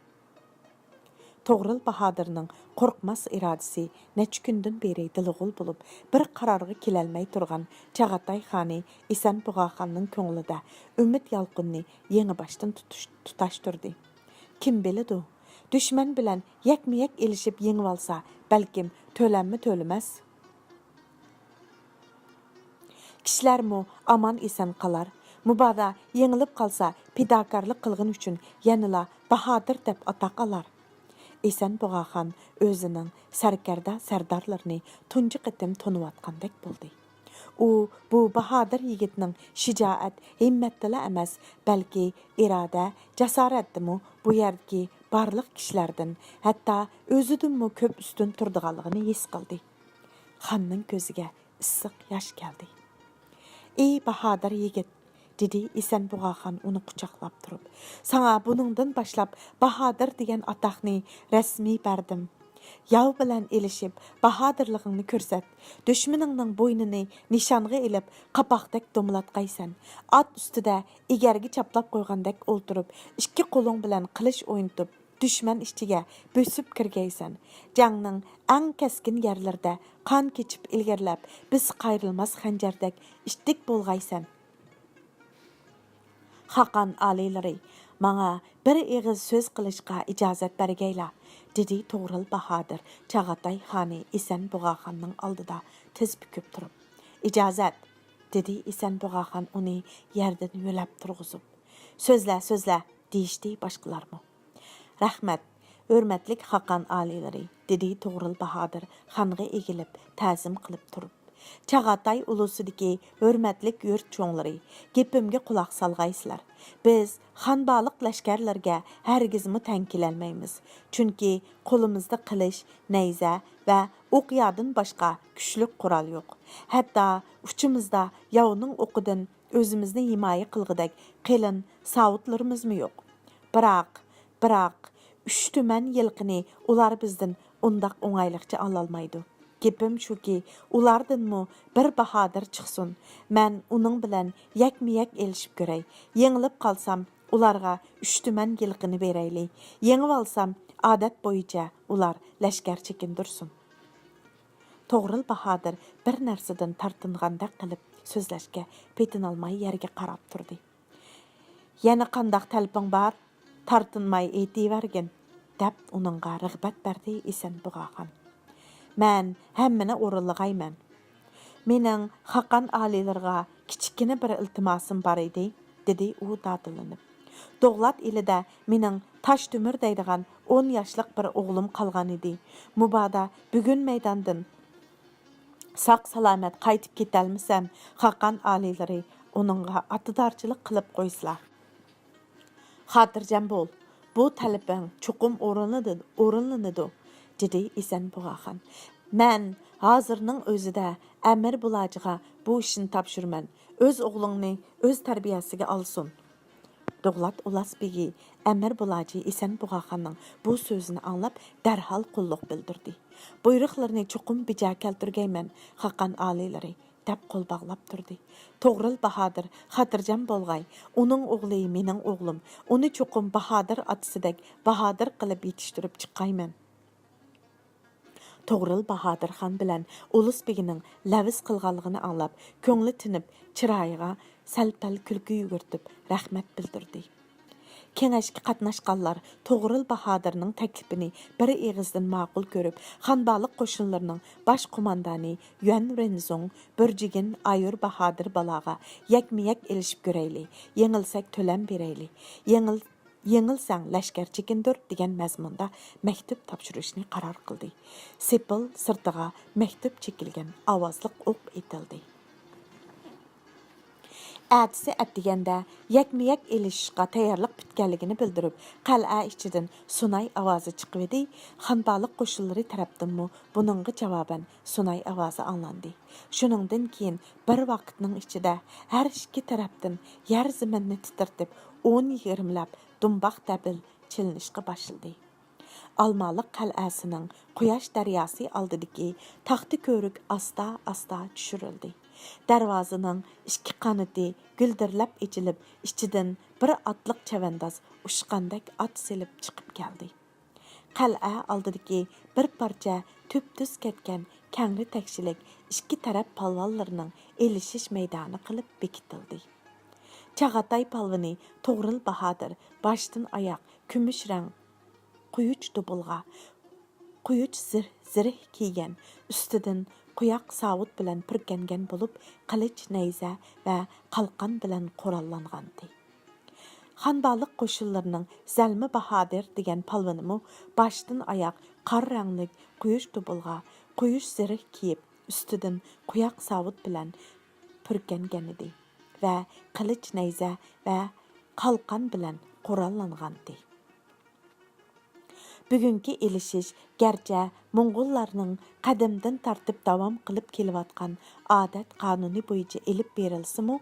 توغرىل باھادىرنىڭ قورقماس ئىرادىسى نەچچە كۈندىن بېرى دىلىغۇل بولۇپ، بىر قارارغا كېلەلمەي تۇرغان چاغاتاي خانى ئېسەن بۇغاخاننىڭ كۆڭلىدە ئۈمىد يالقۇنىنى يېڭىباشتىن تۇتۇش-، تۇتاشتۇردى. كىم بىلىدۇ؟ دۈشمەن بىلەن يەكمۇ يەك ئېلىشىپ يېڭىۋالسا، بەلكىم تۆلەممۇ تۆلىمەس. كىشىلەرمۇ ئامان-ئېسەن قالار. مۇبادا يېڭىلىپ قالسا، پىداكارلىق قىلغىنى ئۈچۈن يەنىلا باھادىر دەپ ئاتاق ئالار. ئېسەن بۇغاخان ئۆزىنىڭ سەركەردە سەردارلىرىنى تۇنجى قېتىم تونۇۋاتقاندەك بولدى. ئۇ بۇ باھادىر يىگىتنىڭ شىجائەت، ھىممەتتىلا ئەمەس، بەلكى ئىرادە، جاسارەتتىمۇ بۇ يەردىكى بارلىق كىشىلەردىن، ھەتتا ئۆزىدىنمۇ كۆپ ئۈستۈن تۇرىدىغانلىقىنى ھېس قىلدى. خاننىڭ كۆزىگە ئىسسىق ياش كەلدى. ئى باھادىر يىگىت، دېدى ئېسەن بۇغاخان ئۇنى قۇچاقلاپ تۇرۇپ، ساڭا بۇنىڭدىن باشلاپ باھادىر دېگەن ئاتاقنى رەسمىي بەردىم. ياۋ بىلەن ئېلىشىپ، باھادىرلىقىڭنى كۆرسەت. دۈشمىنىڭنىڭ بوينىنى نىشانغا ئېلىپ، قاپاقتەك دومىلاتقايسەن. ئات ئۈستىدە ئېگەرگە چاپلاپ قويغاندەك ئولتۇرۇپ، ئىككى قولۇڭ بىلەن قىلىچ ئوينىتىپ، دۈشمەن ئىچىگە بۆسۈپ كىرگەيسەن. جەڭنىڭ ئەڭ كەسكىن يەرلىرىدە قان كېچىپ ئىلگىرىلەپ، بىز قايرىلماس خەنجەردەك ئىتتىك بولغايسەن. خاقان ئالىيلىرى، ماڭا بىر ئېغىز سۆز قىلىشقا ئىجازەت بەرگەيلا، دېدى توغرىل باھادىر چاغاتاي خانى ئېسەن بۇغاخاننىڭ ئالدىدا تىز پۈكۈپ تۇرۇپ. ئىجازەت، دېدى ئېسەن بۇغاخان ئۇنى يەردىن يۆلەپ تۇرغۇزۇپ. سۆزلە، سۆزلە، دېيىشتى باشقىلارمۇ. رەھمەت، ھۆرمەتلىك خاقان ئالىيلىرى، دېدى توغرىل باھادىر خانغا ئېگىلىپ، تەزىم قىلىپ تۇرۇپ. چاغاتاي ئۇلۇسىدىكى ھۆرمەتلىك يۇرت چوڭلىرى، گېپىمگە قۇلاق سالغايسىلەر. بىز خانبالىق لەشكەرلىرىگە ھەرگىزمۇ تەڭ كېلەلمەيمىز. چۈنكى قولىمىزدا قىلىچ، نەيزە ۋە ئوق-يادىن باشقا كۈچلۈك قورال يوق. ھەتتا ئۇچىمىزدا ياۋنىڭ ئوقىدىن ئۆزىمىزنى ھىمايە قىلغۇدەك قېلىن ساۋۇتلىرىمىزمۇ يوق. بىراق، بىراق، ئۈچ تۈمەن يىلقىنى ئۇلار بىزدىن ئۇنداق ئوڭايلىقچە ئالالمايدۇ. گېپىم شۇكى، ئۇلاردىنمۇ بىر باھادىر چىقسۇن. مەن ئۇنىڭ بىلەن يەكمۇ-يەك ئېلىشىپ كۆرەي. يېڭىلىپ قالسام، ئۇلارغا ئۈچ تۈمەن يىلقىنى بېرەيلى. يېڭىۋالسام، ئادەت بويىچە ئۇلار لەشكەر چېكىندۈرسۇن. توغرىل باھادىر بىر نەرسىدىن تارتىنغاندەك قىلىپ سۆزلەشكە پېتىنالماي يەرگە قاراپ تۇردى. يەنە قانداق تەلىپىڭ بار؟ تارتىنماي ئېيتىۋەرگىن، دەپ ئۇنىڭغا رىغبەت بەردى ئېسەن بۇغاخان. مەن ھەممىنى ئورۇنلىغايمەن. مېنىڭ خاقان ئالىيلىرىغا كىچىككىنە بىر ئىلتىماسىم بار ئىدى، دېدى ئۇ دادىلىنىپ. دوغلات ئېلىدە مېنىڭ تاش تۆمۈر دەيدىغان ئون ياشلىق بىر ئوغلۇم قالغان ئىدى. مۇبادا بۈگۈن مەيداندىن ساق-سالامەت قايتىپ كېتەلمىسەم، خاقان ئالىيلىرى ئۇنىڭغا ئاتىدارچىلىق قىلىپ قويسىلا. خاتىرجەم بول، بۇ تەلىپىڭ چوقۇم ئورۇنلىدى-، ئورۇنلىنىدۇ، دېدى ئېسەن بۇغاخان. مەن ھازىرنىڭ ئۆزىدە ئەمىر بۇلاجىغا بۇ ئىشنى تاپشۇرىمەن، ئۆز ئوغلۇڭنى ئۆز تەربىيەسىگە ئالسۇن. دوغلات ئۇلاس بېگى ئەمىر بۇلاجى ئېسەن بۇغاخاننىڭ بۇ سۆزىنى ئاڭلاپ، دەرھال قۇللۇق بىلدۈردى. بۇيرۇقلىرىنى چوقۇم بېجا كەلتۈرگەيمەن، خاقان ئالىيلىرى، دەپ قول باغلاپ تۇردى. توغرىل باھادىر، خاتىرجەم بولغاي، ئۇنىڭ ئوغلى مېنىڭ ئوغلۇم، ئۇنى چوقۇم باھادىر ئاتىسىدەك باھادىر قىلىپ يېتىشتۈرۈپ چىقايمەن. توغرىل باھادىر خان بىلەن ئۇلۇس بېگىنىڭ لەۋز قىلغانلىقىنى ئاڭلاپ، كۆڭلى تىنىپ، چىرايىغا سەل-پەل كۈلكە يۈگۈرتۈپ، رەھمەت بىلدۈردى. كېڭەشكە قاتناشقانلار توغرىل باھادىرنىڭ تەكلىپىنى بىر ئېغىزدىن ماقۇل كۆرۈپ، خانبالىق قوشۇنلىرىنىڭ باش قوماندانى يۈەن رېنزۇڭ، بۆرجىگىن ئايۇر باھادىر بالاغا يەكمۇ-يەك ئېلىشىپ كۆرەيلى، يېڭىلسەك تۆلەم بېرەيلى، يېڭىل-، يېڭىلسەڭ لەشكەر چېكىندۈر دېگەن مەزمۇندا مەكتۇپ تاپشۇرۇشنى قارار قىلدى. سېپىل سىرتىغا مەكتۇپ چېكىلگەن ئاۋازلىق ئوق ئېتىلدى. ئەتىسى ئەتىگەندە يەكمۇ-يەك ئېلىشىشقا تەييارلىق پۈتكەنلىكىنى بىلدۈرۈپ، قەلئە ئىچىدىن سۇناي ئاۋازى چىقىۋىدى، خانبالىق قوشۇنلىرى تەرەپتىنمۇ بۇنىڭغا جاۋابەن سۇناي ئاۋازى ئاڭلاندى. شۇنىڭدىن كېيىن بىر ۋاقىتنىڭ ئىچىدە ھەر ئىككى تەرەپتىن يەر زېمىننى تىترىتىپ، ئون يىگىرمىلەپ دۇمباق دەبىل چېلىنىشقا باشلىدى. ئالمالىق قەلئەسىنىڭ قۇياش دەرياسى ئالدىدىكى تاختا كۆۋرۈك ئاستا-ئاستا چۈشۈرۈلدى. دەرۋازىنىڭ ئىككى قانىتى گۈلدۈرلەپ ئېچىلىپ، ئىچىدىن بىر ئاتلىق چەۋەنداز ئۇچقاندەك ئات سېلىپ چىقىپ كەلدى. قەلئە ئالدىدىكى بىر پارچە تۈپتۈز كەتكەن كەڭرى تەكشىلىك ئىككى تەرەپ پالۋانلىرىنىڭ ئېلىشىش مەيدانى قىلىپ بېكىتىلدى. چاغاتاي پالۋىنى توغرىل باھادىر باشتىن ئاياغ كۈمۈش رەڭ قۇيۇچ دۇبۇلغا، قۇيۇچ زىر-، زىرىھ كىيگەن، ئۈستىدىن قۇياق ساۋۇت بىلەن پۈركەنگەن بولۇپ، قىلىچ، نەيزە ۋە قالقان بىلەن قوراللانغانىدى. خانبالىق قوشۇنلىرىنىڭ زەلمى باھادىر دېگەن پالۋىنىمۇ باشتىن ئاياغ قارا رەڭلىك قۇيۇچ دۇبۇلغا، قۇيۇچ زىرىھ كىيىپ، ئۈستىدىن قۇياق ساۋۇت بىلەن پۈركەنگەنىدى ۋە قىلىچ، نەيزە ۋە قالقان بىلەن قوراللانغانىدى. بۈگۈنكى ئېلىشىش گەرچە موڭغۇللارنىڭ قەدىمدىن تارتىپ داۋام قىلىپ كېلىۋاتقان ئادەت قانۇنى بويىچە ئېلىپ بېرىلسىمۇ،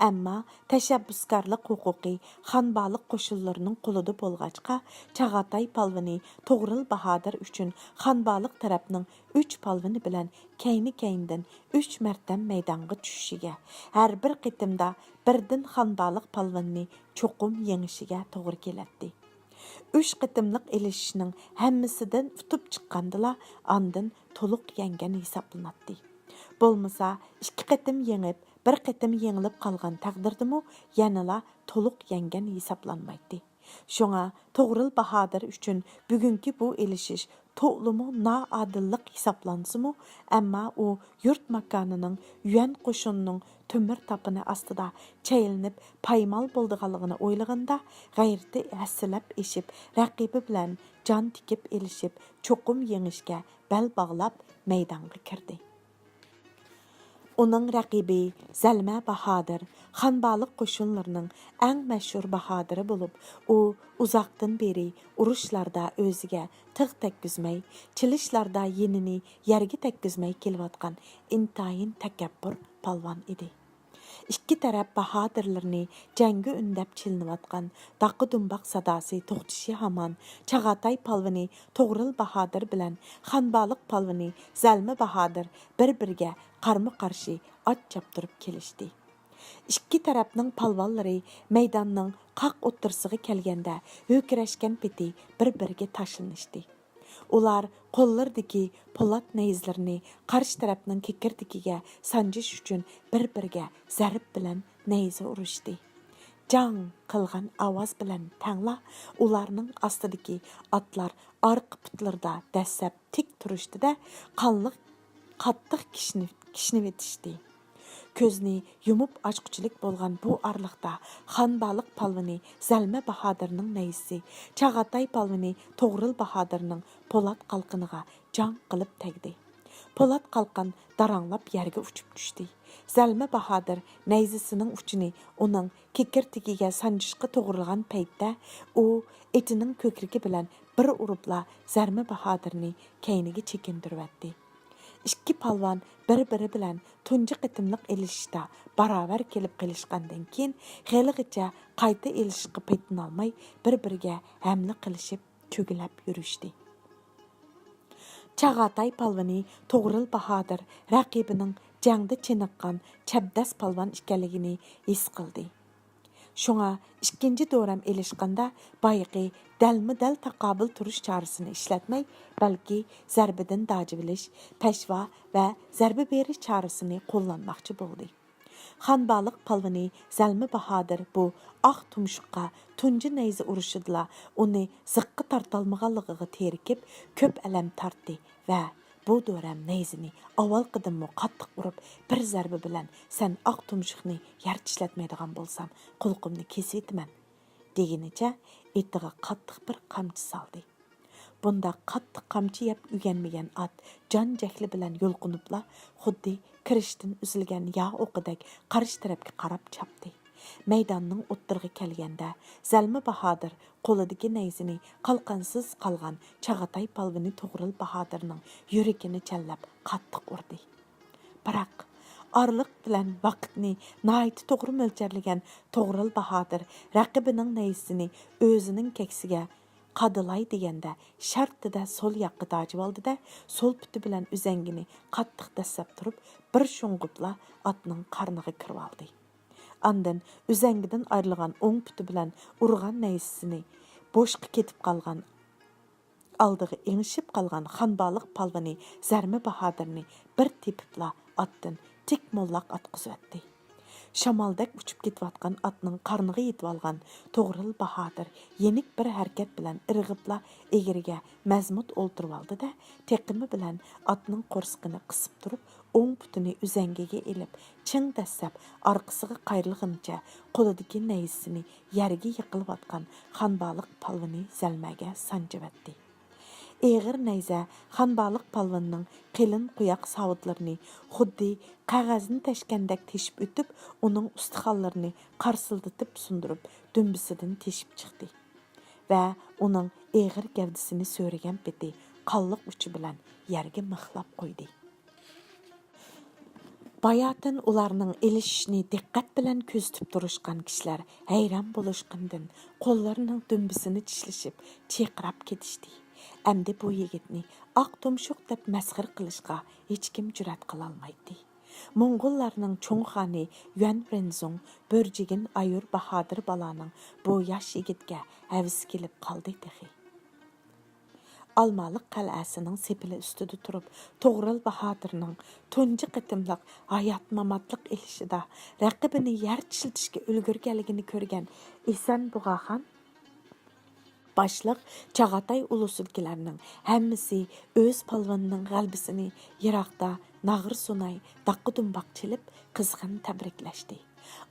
ئەمما تەشەببۇسكارلىق ھوقۇقى خانبالىق قوشۇنلىرىنىڭ قولىدا بولغاچقا، چاغاتاي پالۋىنى توغرىل باھادىر ئۈچۈن خانبالىق تەرەپنىڭ ئۈچ پالۋىنى بىلەن كەينى-كەينىدىن ئۈچ مەرتەم مەيدانغا چۈشۈشىگە، ھەر بىر قېتىمدا بىردىن خانبالىق پالۋىنىنى چوقۇم يېڭىشىگە توغرا كېلەتتى. ئۈچ قېتىملىق ئېلىشىشنىڭ ھەممىسىدىن ئۇتۇپ چىققاندىلا، ئاندىن تولۇق يەڭگەن ھېسابلىناتتى. بولمىسا، ئىككى قېتىم يېڭىپ، بىر قېتىم يېڭىلىپ قالغان تەقدىردىمۇ يەنىلا تولۇق يەڭگەن ھېسابلانمايتتى. شۇڭا توغرىل باھادىر ئۈچۈن بۈگۈنكى بۇ ئېلىشىش تولىمۇ نائادىللىق ھېسابلانسىمۇ، ئەمما ئۇ يۇرت ماكانىنىڭ يۈەن قوشۇنىنىڭ تۆمۈر تاپىنى ئاستىدا چەيلىنىپ پايمال بولىدىغانلىقىنى ئويلىغىنىدا، غەيرىتى ھەسسىلەپ ئېشىپ، رەقىبى بىلەن جان تىكىپ ئېلىشىپ، چوقۇم يېڭىشكە بەل باغلاپ، مەيدانغا كىردى. ئۇنىڭ رەقىبى زەلمە باھادىر، خانبالىق قوشۇنلىرىنىڭ ئەڭ مەشھۇر باھادىرى بولۇپ، ئۇ ئۇزاقتىن بېرى ئۇرۇشلاردا ئۆزىگە تىغ تەگكۈزمەي، چېلىشلاردا يېنىنى يەرگە تەگكۈزمەي كېلىۋاتقان ئىنتايىن تەكەببۇر پالۋان ئىدى. ئىككى تەرەپ باھادىرلىرىنى جەڭگە ئۈندەپ چېلىنىۋاتقان داقا-دۇمباق ساداسى توختىشى ھامان، چاغاتاي پالۋىنى توغرىل باھادىر بىلەن خانبالىق پالۋىنى زەلمە باھادىر بىر-بىرىگە قارمۇ-قارشى ئات چاپتۇرۇپ كېلىشتى. ئىككى تەرەپنىڭ پالۋانلىرى مەيداننىڭ قاق ئوتتۇرىسىغا كەلگەندە، ھۆركىرەشكەن پېتى بىر-بىرىگە تاشلىنىشتى. ئۇلار قوللىرىدىكى پولات نەيزىلىرىنى قارشى تەرەپنىڭ كېكىردىكىگە سانجىش ئۈچۈن بىر-بىرىگە زەرب بىلەن نەيزە ئۇرۇشتى. جاڭ قىلغان ئاۋاز بىلەن تەڭلا ئۇلارنىڭ ئاستىدىكى ئاتلار ئارقا پۇتلىرىدا دەسسەپ تىك تۇرۇشتى-دە، قانلىق قاتتىق كىشنىۋېتىشتى. كۆزنى يۇمۇپ ئاچقۇچىلىك بولغان بۇ ئارىلىقتا خانبالىق پالۋىنى زەلمە باھادىرنىڭ نەيزىسى، چاغاتاي پالۋىنى توغرىل باھادىرنىڭ پولات قالقىنىغا جاڭ قىلىپ تەگدى. پولات قالقان داراڭلاپ يەرگە ئۇچۇپ چۈشتى. زەلمە باھادىر نەيزىسىنىڭ ئۇچىنى ئۇنىڭ كېكىرتىكىگە سانجىشقا توغرىلىغان پەيتتە، ئۇ ئېتىنىڭ كۆكرىكى بىلەن بىر ئۇرۇپلا زەلمە باھادىرنى كەينىگە چېكىندۈرۈۋەتتى. ئىككى پالۋان بىر-بىرى بىلەن تۇنجى قېتىملىق ئېلىشىشتا باراۋەر كېلىپ قېلىشقاندىن كېيىن، خېلىغىچە قايتا ئېلىشىشقا پېتىنالماي، بىر-بىرىگە ھەملە قىلىشىپ، تۈگىلەپ يۈرۈشتى. چاغاتاي پالۋىنى توغرىل باھادىر رەقىبىنىڭ جەڭدە چېنىققان چەبدەس پالۋان ئىكەنلىكىنى ھېس قىلدى. شۇڭا ئىككىنچى دورەم ئېلىشقاندا بايىقى دەلمۇدەل تاقابىل تۇرۇش چارىسىنى ئىشلەتمەي، بەلكى زەربىدىن داجىۋېلىش، پەشۋا ۋە زەربە بېرىش چارىسىنى قوللانماقچى بولدى. خانبالىق پالۋىنى زەلمە باھادىر بۇ ئاق تۇمشۇققا تۇنجى نەيزە ئۇرۇشىدىلا ئۇنى زىققا تارتالمىغانلىقىغا تېرىكىپ، كۆپ ئەلەم تارتتى ۋە بۇ دورەم نەيزىنى ئاۋۋالقىدىنمۇ قاتتىق ئۇرۇپ، بىر زەربە بىلەن سەن ئاق تۇمشۇقنى يەر چىشلەتمەيدىغان بولسام، قۇلىقىمنى كېسىۋېتىمەن، دېگىنىچە ئېتىغا قاتتىق بىر قامچا سالدى. بۇنداق قاتتىق قامچا يەپ ئۆگەنمىگەن ئات جان جەھلى بىلەن يۇلقۇنۇپلا، خۇددى كىرىشتىن ئۈزۈلگەن يا ئوقىدەك قارشى تەرەپكە قاراپ چاپتى. مەيداننىڭ ئوتتۇرىغا كەلگەندە، زەلمە باھادىر قولىدىكى نەيزىنى قالقانسىز قالغان چاغاتاي پالۋىنى توغرىل باھادىرنىڭ يۈرىكىنى چەنلەپ قاتتىق ئۇردى. بىراق، ئارىلىق بىلەن ۋاقىتنى ناھايىتى توغرا مۆلچەرلىگەن توغرىل باھادىر رەقىبىنىڭ نەيزىسىنى ئۆزىنىڭ كەكسىگە قادىلاي دېگەندە، شارتتىدە سول ياققا داجىۋالدى-دە، سول پۇتى بىلەن ئۈزەڭگىنى قاتتىق دەسسەپ تۇرۇپ، بىر شۇڭغۇپلا ئاتنىڭ قارنىغا كىرىۋالدى. ئاندىن ئۈزەڭگىدىن ئايرىلغان ئوڭ پۇتى بىلەن ئۇرغان نەيزىسىنى بوشقا كېتىپ قالغان، ئالدىغا ئېڭىشىپ قالغان خانبالىق پالۋىنى زەرمە باھادىرنى بىر تېپىپلا ئاتتىن تىك موللاق ئاتقۇزۇۋەتتى. شامالدەك ئۇچۇپ كېتىۋاتقان ئاتنىڭ قارنىغا يېتىۋالغان توغرىل باھادىر يېنىك بىر ھەرىكەت بىلەن ئىرغىپلا ئېگىرگە مەزمۇت ئولتۇرۇۋالدى-دە، تېقىمى بىلەن ئاتنىڭ قورسىقىنى قىسىپ تۇرۇپ، ئوڭ پۇتىنى ئۈزەڭگىگە ئېلىپ، چىڭ دەسسەپ، ئارقىسىغا قايرىلغىنىچە قولىدىكى نەيزىسىنى يەرگە يىقىلىۋاتقان خانبالىق پالۋىنى زەلمەگە سانجىۋەتتى. ئېغىر نەيزە خانبالىق پالۋاننىڭ قېلىن قۇياق ساۋۇتلىرىنى خۇددى قەغەزنى تەشكەندەك تېشىپ ئۆتۈپ، ئۇنىڭ ئۇستىخانلىرىنى قارسىلدىتىپ سۇندۇرۇپ، دۈمبىسىدىن تېشىپ چىقتى ۋە ئۇنىڭ ئېغىر گەۋدىسىنى سۆرىگەن پېتى قانلىق ئۇچى بىلەن يەرگە مىخلاپ قويدى. باياتىن ئۇلارنىڭ ئېلىشىشىنى دىققەت بىلەن كۆزىتىپ تۇرۇشقان كىشىلەر ھەيران بولۇشقىنىدىن قوللىرىنىڭ دۈمبىسىنى چىشلىشىپ چىرقىراپ كېتىشتى. ئەمدى بۇ يىگىتنى ئاق تۇمشۇق دەپ مەسخىرە قىلىشقا ھېچكىم جۈرئەت قىلالمايتتى. موڭغۇللارنىڭ چوڭ خانى يۈەن رېنزۇڭ بۆرجىگىن ئايۇر باھادىر بالانىڭ بۇ ياش يىگىتكە ھەۋىسى كېلىپ قالدى تېخى. ئالمالىق قەلئەسىنىڭ سېپىلى ئۈستىدە تۇرۇپ، توغرۇل باھادىرنىڭ تۇنجى قېتىملىق ھايات-ماماتلىق ئېلىشىدا رەقىبىنى يەر چىشلىتىشكە ئۈلگۈرگەنلىكىنى كۆرگەن ئىسەن بۇغاخان باشلىق چاغاتاي ئۇلۇسىدىكىلەرنىڭ ھەممىسى ئۆز پالۋىنىنىڭ غەلىبىسىنى يىراقتا ناغرا سۇناي، داققا دۇمباق چېلىپ، قىزغىن تەبرىكلەشتى.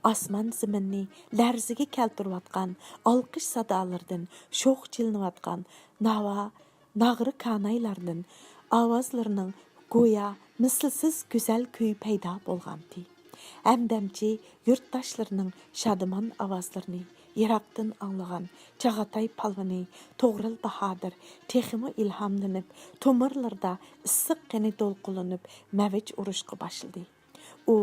ئاسمان زېمىننى لەرزىگە كەلتۈرۈۋاتقان ئالقىش سادالىرىدىن شوخ چېلىنىۋاتقان ناۋا، ناغرا كانايلاردىن ئاۋازلىرىنىڭ گويا مىسلىسىز گۈزەل كۈيى پەيدا بولغانتى. ھەمدەمچى يۇرتداشلىرىنىڭ شادىمان ئاۋازلىرىنى يىراقتىن ئاڭلىغان چاغاتاي پالۋىنى توغرىل باھادىر تېخىمۇ ئىلھاملىنىپ، تومۇرلىرىدا ئىسسىق قېنى دولقۇنلىنىپ، مەۋج ئۇرۇشقا باشلىدى. ئۇ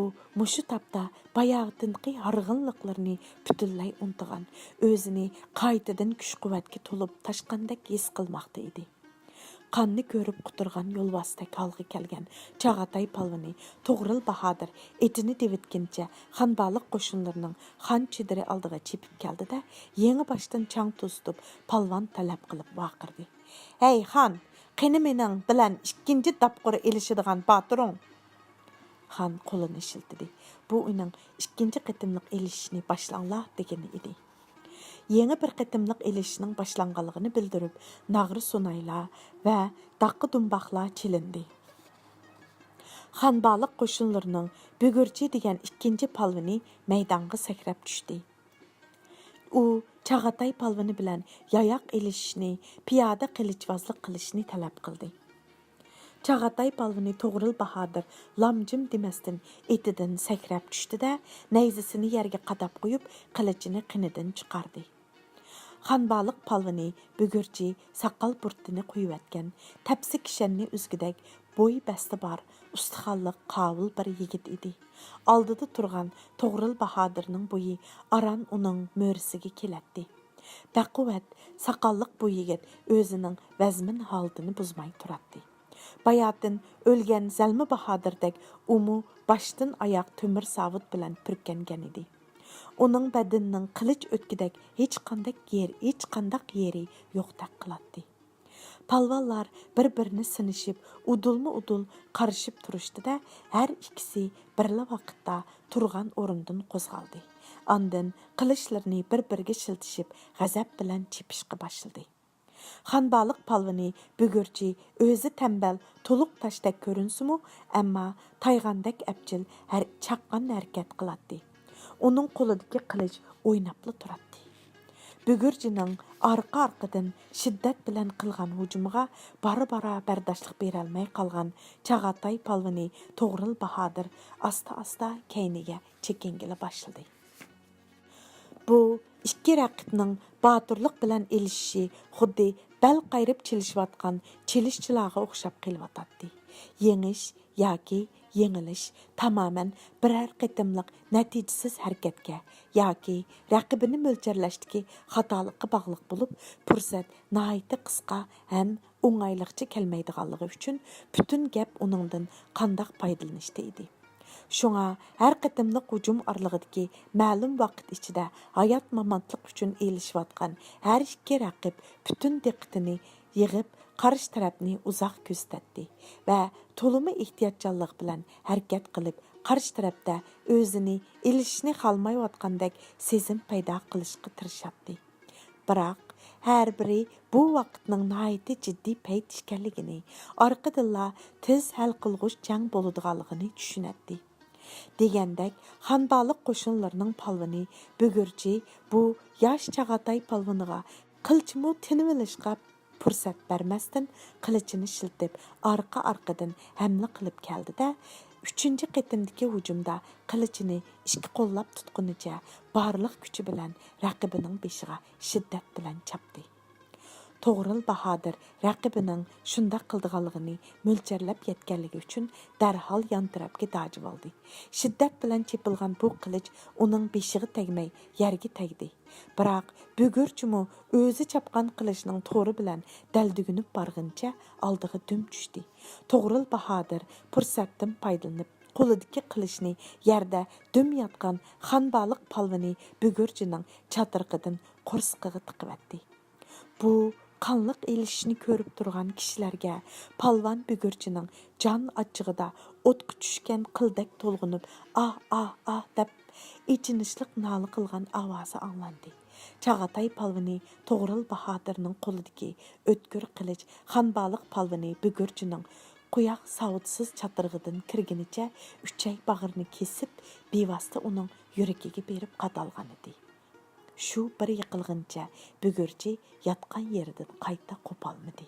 مۇشۇ تاپتا باياغىدىنقى ھارغىنلىقلىرىنى پۈتۈنلەي ئۇنتۇغان، ئۆزىنى قايتىدىن كۈچ-قۇۋۋەتكە تولۇپ تاشقاندەك ھېس قىلماقتا ئىدى. قاننى كۆرۈپ قۇتۇرغان يولۋاستەك ھالغا كەلگەن چاغاتاي پالۋىنى توغرىل باھادىر ئېتىنى دېۋىتكىنىچە خانبالىق قوشۇنلىرىنىڭ خان چېدىرى ئالدىغا چېپىپ كەلدى-دە، يېڭى باشتىن چاڭ توزۇتۇپ، پالۋان تەلەپ قىلىپ ۋارقىرىدى: «ھەي خان، قېنى مېنىڭ بىلەن ئىككىنچى داپقۇر ئېلىشىدىغان باتۇرۇڭ؟» خان قولىنى شىلتىدى. بۇ ئۇنىڭ ئىككىنچى قېتىملىق ئېلىشىشنى باشلاڭلار دېگىنى ئىدى. يېڭى بىر قېتىملىق ئېلىشىشنىڭ باشلانغانلىقىنى بىلدۈرۈپ، ناغرا سۇنايلار ۋە داققا دۇمباقلار چېلىندى. خانبالىق قوشۇنلىرىنىڭ بۈگۈرچى دېگەن ئىككىنچى پالۋىنى مەيدانغا سەكرەپ چۈشتى. ئۇ چاغاتاي پالۋىنى بىلەن ياياق ئېلىشىشنى، پىيادە قىلىچۋازلىق قىلىشنى تەلەپ قىلدى. چاغاتاي پالۋىنى توغرىل باھادىر لامجىم دېمەستىن ئېتىدىن سەكرەپ چۈشتى-دە، نەيزىسىنى يەرگە قاداپ قويۇپ، قىلىچىنى قېنىدىن چىقاردى. خانبالىق پالۋىنى بۈگۈرچى ساقال بۇرۇتىنى قويۇۋەتكەن، تەپسە كىشەننى ئۈزگۈدەك بوي بەستى بار، ئۇستىخانلىق قاۋۇل بىر يىگىت ئىدى. ئالدىدا تۇرغان توغرىل باھادىرنىڭ بويى ئاران ئۇنىڭ مۈرىسىگە كېلەتتى. بەقۇۋۋەت، ساقاللىق بۇ يىگىت ئۆزىنىڭ ۋەزمىن ھالىتىنى بۇزماي تۇراتتى. باياتىن ئۆلگەن زەلمە باھادىردەك ئۇمۇ باشتىن ئاياق تۆمۈر ساۋۇت بىلەن پۈركەنگەن ئىدى. ئۇنىڭ بەدىنىنىڭ قىلىچ ئۆتكۈدەك ھېچقانداق يېرى، ھېچقانداق يېرى يوقتەك قىلاتتى. پالۋانلار بىر-بىرىنى سىنىشىپ، ئۇدۇلمۇ-ئۇدۇل قارىشىپ تۇرۇشتى-دە، ھەر ئىككىسى بىرلا ۋاقىتتا تۇرغان ئورنىدىن قوزغالدى. ئاندىن قىلىچلىرىنى بىر-بىرىگە شىلتىشىپ، غەزەپ بىلەن چېپىشقا باشلىدى. خانبالىق پالۋىنى بۈگۈرچى ئۆزى تەمبەل، تولۇق تاشتەك كۆرۈنسىمۇ، ئەمما تايغاندەك ئەپچىل ھەر-، چاققان ھەرىكەت قىلاتتى. ئۇنىڭ قولىدىكى قىلىچ ئويناپلا تۇراتتى. بۈگۈرچىنىڭ ئارقا-ئارقىدىن شىددەت بىلەن قىلغان ھۇجۇمىغا بارا-بارا بەرداشلىق بېرەلمەي قالغان چاغاتاي پالۋىنى توغرىل باھادىر ئاستا-ئاستا كەينىگە چېكىنگىلى باشلىدى. بۇ ئىككى رەقىبنىڭ باتۇرلۇق بىلەن ئېلىشىشى خۇددى بەل قايرىپ چېلىشىۋاتقان چېلىشچىلارغا ئوخشاپ قېلىۋاتاتتى. يېڭىش ياكى يېڭىلىش تامامەن بىرەر قېتىملىق نەتىجىسىز ھەرىكەتكە ياكى رەقىبىنى مۆلچەرلەشتىكى خاتالىققا باغلىق بولۇپ، پۇرسەت ناھايىتى قىسقا ھەم ئوڭايلىقچە كەلمەيدىغانلىقى ئۈچۈن پۈتۈن گەپ ئۇنىڭدىن قانداق پايدىلىنىشتا ئىدى. شۇڭا ھەر قېتىملىق ھۇجۇم ئارىلىقىدىكى مەلۇم ۋاقىت ئىچىدە ھايات-ماماتلىق ئۈچۈن ئېلىشىۋاتقان ھەر ئىككى رەقىب پۈتۈن دىققىتىنى يىغىپ، قارشى تەرەپنى ئۇزاق كۆزىتەتتى ۋە تولىمۇ ئېھتىياتچانلىق بىلەن ھەرىكەت قىلىپ، قارشى تەرەپتە ئۆزىنى ئېلىشىشنى خالىمايۋاتقاندەك سېزىم پەيدا قىلىشقا تىرىشاتتى. بىراق، ھەر بىرى بۇ ۋاقىتنىڭ ناھايىتى جىددىي پەيت ئىكەنلىكىنى، ئارقىدىنلا تېز ھەل قىلغۇچ جەڭ بولىدىغانلىقىنى چۈشىنەتتى. دېگەندەك، خانبالىق قوشۇنلىرىنىڭ پالۋىنى بۈگۈرچى بۇ ياش چاغاتاي پالۋىنىغا قىلچىمۇ تىنىۋېلىشقا پۇرسەت بەرمەستىن، قىلىچىنى شىلتىپ، ئارقا-ئارقىدىن ھەملە قىلىپ كەلدى-دە، ئۈچىنچى قېتىمدىكى ھۇجۇمدا قىلىچىنى ئىككى قوللاپ تۇتقىنىچە بارلىق كۈچى بىلەن رەقىبىنىڭ بېشىغا شىددەت بىلەن چاپتى. توغرۇل باھادىر رەقىبىنىڭ شۇنداق قىلىدىغانلىقىنى مۆلچەرلەپ يەتكەنلىكى ئۈچۈن دەرھال يان تەرەپكە داجىۋالدى. شىددەت بىلەن چېپىلغان بۇ قىلىچ ئۇنىڭ بېشىغا تەگمەي يەرگە تەگدى. بىراق بۈگۈرچىمۇ ئۆزى چاپقان قىلىچنىڭ تورى بىلەن دەلدۈگۈنۈپ بارغىنىچە ئالدىغا دۈم چۈشتى. توغرۇل باھادىر پۇرسەتتىن پايدىلىنىپ، قولىدىكى قىلىچنى يەردە دۈم ياتقان خانبالىق پالۋىنى بۈگۈرچىنىڭ چاترىقىدىن قورسىقىغا تىقىۋەتتى. بۇ قانلىق ئېلىشىشنى كۆرۈپ تۇرغان كىشىلەرگە پالۋان بۈگۈرچىنىڭ جان ئاچچىقىدا ئوتقا چۈشكەن قىلدەك تولغىنىپ، «ئاھ، ئاھ، ئاھ» دەپ، ئېچىنىشلىق نالە قىلغان ئاۋازى ئاڭلاندى. چاغاتاي پالۋىنى توغرۇل باھادىرنىڭ قولىدىكى ئۆتكۈر قىلىچ خانبالىق پالۋىنى بۈگۈرچىنىڭ قۇياق ساۋۇتسىز چاترىقىدىن كىرگىنىچە ئۈچەي باغرىنى كېسىپ، بىۋاسىتە ئۇنىڭ يۈرىكىگە بېرىپ قادالغانىدى. شۇ بىر يىقىلغىنىچە بۈگۈرچى ياتقان يېرىدىن قايتا قوپالمىدى.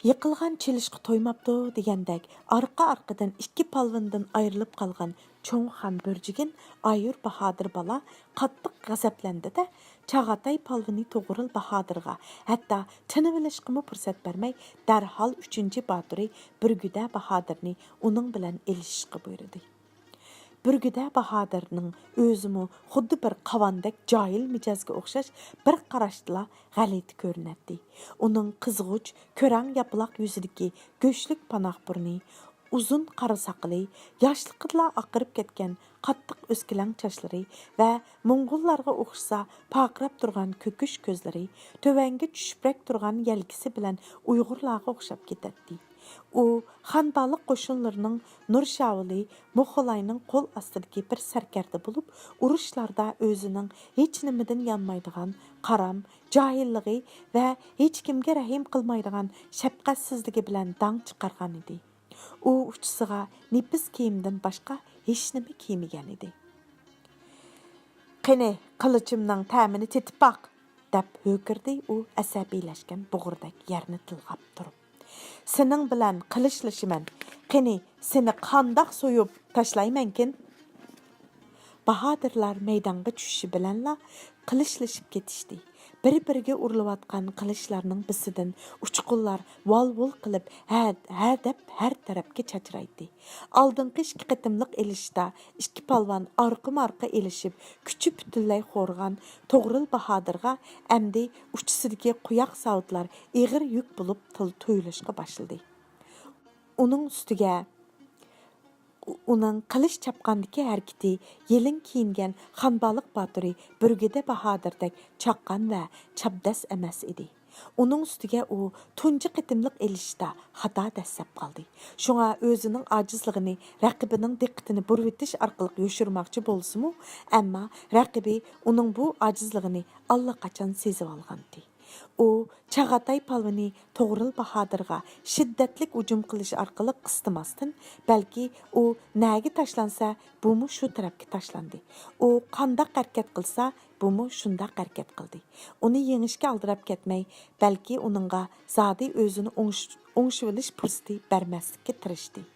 «يىقىلغان چېلىشقا تويماپتۇ» دېگەندەك، ئارقا-ئارقىدىن ئىككى پالۋىنىدىن ئايرىلىپ قالغان چوڭ خان بۆرجىگىن ئايۇر باھادىر بالا قاتتىق غەزەپلەندى-دە، چاغاتاي پالۋىنى توغرۇل باھادىرغا ھەتتا تىنىۋېلىشقىمۇ پۇرسەت بەرمەي، دەرھال ئۈچىنچى باتۇرى بۈرگۈدە باھادىرنى ئۇنىڭ بىلەن ئېلىشىشقا بۇيرۇدى. بۈرگۈدە باھادىرنىڭ ئۆزىمۇ خۇددى بىر قاۋاندەك جاھىل مىجەزگە ئوخشاش بىر قاراشتىلا غەلىتە كۆرۈنەتتى. ئۇنىڭ قىزغۇچ، كۆرەڭ ياپىلاق يۈزىدىكى گۆشلۈك پاناق بۇرنى، ئۇزۇن قارا ساقىلى، ياشلىقىدىلا ئاقىرىپ كەتكەن قاتتىق ئۆسكىلەڭ چاچلىرى ۋە موڭغۇللارغا ئوخشىسا پارقىراپ تۇرغان كۆكۈش كۆزلىرى، تۆۋەنگە چۈشۈپرەك تۇرغان يەلكىسى بىلەن ئۇيغۇرلارغا ئوخشاپ كېتەتتى. ئۇ خانبالىق قوشۇنلىرىنىڭ نۇرشاۋۇلى موخولاينىڭ قول ئاستىدىكى بىر سەركەردە بولۇپ، ئۇرۇشلاردا ئۆزىنىڭ ھېچنېمىدىن يانمايدىغان قارام، جاھىللىقى ۋە ھېچكىمگە رەھىم قىلمايدىغان شەپقەتسىزلىكى بىلەن داڭ چىقارغانىدى. ئۇ ئۇچىسىغا نېپىز كىيىمدىن باشقا ھېچنېمە كىيمىگەنىدى. «قېنى، قىلىچىمنىڭ تەمىنى تېتىپ باق!» دەپ ھۆركىرىدى ئۇ ئەسەبىيلەشكەن بۇغىرىدەك يەرنى تىلغاپ تۇرۇپ. «سېنىڭ بىلەن قىلىچلىشىمەن. قېنى، سېنى قانداق سويۇپ تاشلايمەنكىن؟» باھادىرلار مەيدانغا چۈشۈشى بىلەنلا قىلىچلىشىپ كېتىشتى. بىر-بىرىگە ئۇرۇلۇۋاتقان قىلىچلارنىڭ بىسىدىن ئۇچقۇنلار ۋال-ۋۇل قىلىپ ھە، ھە دەپ ھەر تەرەپكە چاچرايتتى. ئالدىنقى ئىككى قېتىملىق ئېلىشىشتا ئىككى پالۋان ئارقىمۇ ئارقا ئېلىشىپ، كۈچى پۈتۈنلەي خورىغان توغرۇل باھادىرغا ئەمدى ئۇچىسىدىكى قۇياق ساۋۇتلار ئېغىر يۈك بولۇپ تۇيۇلۇشقا باشلىدى. ئۇنىڭ ئۈستىگە ئۇنىڭ قىلىچ چاپقاندىكى ھەرىكىتى يېلىڭ كىيىنگەن خانبالىق باتۇرى بۈرگۈدە باھادىردەك چاققان ۋە چاپدەس ئەمەس ئىدى. ئۇنىڭ ئۈستىگە ئۇ تۇنجى قېتىملىق ئېلىشىشتا خاتا دەسسەپ قالدى. شۇڭا ئۆزىنىڭ ئاجىزلىقىنى رەقىبىنىڭ دىققىتىنى بۇرۇۋېتىش ئارقىلىق يوشۇرماقچى بولسىمۇ، ئەمما رەقىبى ئۇنىڭ بۇ ئاجىزلىقىنى ئاللىقاچان سېزىۋالغانىدى. ئۇ چاغاتاي پالۋىنى توغرىل باھادىرغا شىددەتلىك ھۇجۇم قىلىش ئارقىلىق قىستىماستىن، بەلكى ئۇ نەگە تاشلانسا، بۇمۇ شۇ تەرەپكە تاشلاندى. ئۇ قانداق ھەرىكەت قىلسا، بۇمۇ شۇنداق ھەرىكەت قىلدى. ئۇنى يېڭىشكە ئالدىراپ كەتمەي، بەلكى ئۇنىڭغا زادى ئۆزىنى ئوڭش-، ئوڭشىۋېلىش پۇرسىتى بەرمەسلىككە تىرىشتى.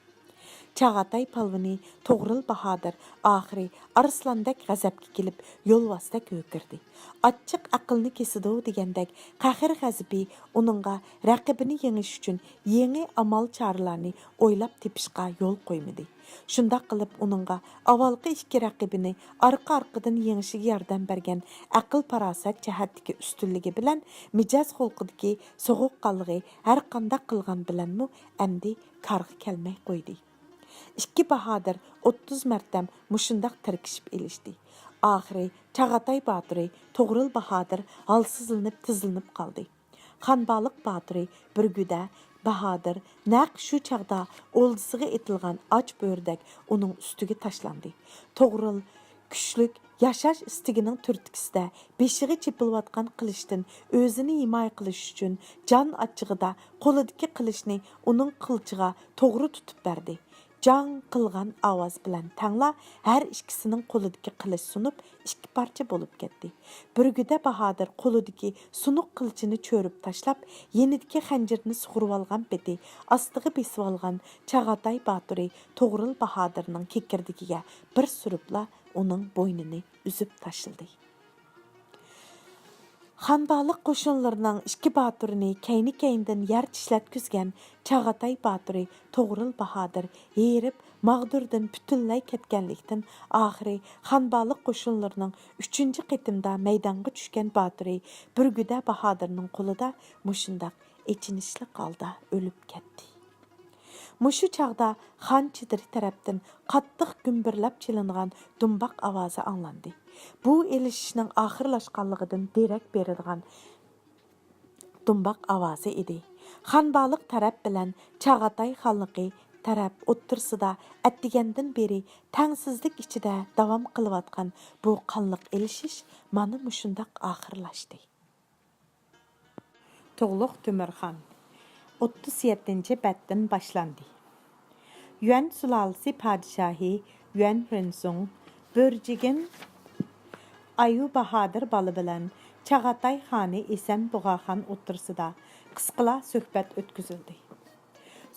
چاغاتاي پالۋىنى توغرىل باھادىر ئاخىرى ئارسلاندەك غەزەپكە كېلىپ، يولۋاستەك ھۆركىرىدى. «ئاچچىق ئەقىلنى كېسىدۇ» دېگەندەك، قەھر-غەزىپى ئۇنىڭغا رەقىبىنى يېڭىش ئۈچۈن يېڭى ئامال-چارىلەرنى ئويلاپ تېپىشقا يول قويمىدى. شۇنداق قىلىپ، ئۇنىڭغا ئاۋۋالقى ئىككى رەقىبىنى ئارقا-ئارقىدىن يېڭىشىگە ياردەم بەرگەن ئەقىل-پاراسەت جەھەتتىكى ئۈستۈنلۈكى بىلەن مىجەز-خۇلقىدىكى سوغۇققانلىقى ھەرقانداق قىلغان بىلەنمۇ ئەمدى كارغا كەلمەي قويدى. ئىككى باھادىر ئوتتۇز مەرتەم مۇشۇنداق تىركىشىپ ئېلىشتى. ئاخىرى چاغاتاي باتۇرى توغرىل باھادىر ھالسىزلىنىپ تىزلىنىپ قالدى. خانبالىق باتۇرى بۈرگۈدە باھادىر نەق شۇ چاغدا ئولدىسىغا ئېتىلغان ئاچ بۆرىدەك ئۇنىڭ ئۈستىگە تاشلاندى. توغرىل كۈچلۈك ياشاش ئىستىكىنىڭ تۈرتكىسىدە بېشىغا چېپىلىۋاتقان قىلىچتىن ئۆزىنى ھىمايە قىلىش ئۈچۈن جان ئاچچىقىدا قولىدىكى قىلىچنى ئۇنىڭ قىلچىغا توغرا تۇتۇپ بەردى. جاڭ قىلغان ئاۋاز بىلەن تەڭلا ھەر ئىككىسىنىڭ قولىدىكى قىلىچ سۇنۇپ، ئىككى پارچە بولۇپ كەتتى. بۈرگۈدە باھادىر قولىدىكى سۇنۇق قىلىچىنى چۆرۈپ تاشلاپ، يېنىدىكى خەنجىرىنى سۇغۇرۇۋالغان پېتى ئاستىغا بېسىۋالغان چاغاتاي باتۇرى توغرىل باھادىرنىڭ كېكىردىكىگە بىر سۈرۈپلا ئۇنىڭ بوينىنى ئۈزۈپ تاشلىدى. خانبالىق قوشۇنلىرىنىڭ ئىككى باتۇرىنى كەينى-كەينىدىن يەر چىشلەتكۈزگەن چاغاتاي باتۇرى توغرۇل باھادىر ھېرىپ، ماغدۇردىن پۈتۈنلەي كەتكەنلىكتىن، ئاخىرى خانبالىق قوشۇنلىرىنىڭ ئۈچىنچى قېتىمدا مەيدانغا چۈشكەن باتۇرى بۈرگۈدە باھادىرنىڭ قولىدا مۇشۇنداق ئېچىنىشلىق ھالدا ئۆلۈپ كەتتى. مۇشۇ چاغدا خان چېدىرى تەرەپتىن قاتتىق گۈمبۈرلەپ چېلىنغان دۇمباق ئاۋازى ئاڭلاندى. بۇ ئېلىشىشنىڭ ئاخىرلاشقانلىقىدىن دېرەك بېرىدىغان دۇمباق ئاۋازى ئىدى. خانبالىق تەرەپ بىلەن چاغاتاي خانلىقى تەرەپ ئوتتۇرىسىدا ئەتىگەندىن بېرى تەڭسىزلىك ئىچىدە داۋام قىلىۋاتقان بۇ قانلىق ئېلىشىش مانا مۇشۇنداق ئاخىرلاشتى. تۇغلۇق تۆمۈرخان. ئوتتۇز يەتتىنچى بەتتىن باشلاندى. يۈەن سۇلالىسى پادىشاھى يۈەن رېنسۇڭ، بۆرجىگىن ئايۇ باھادىر بالا بىلەن چاغاتاي خانى ئېسەن بۇغاخان ئوتتۇرىسىدا قىسقىلا سۆھبەت ئۆتكۈزۈلدى.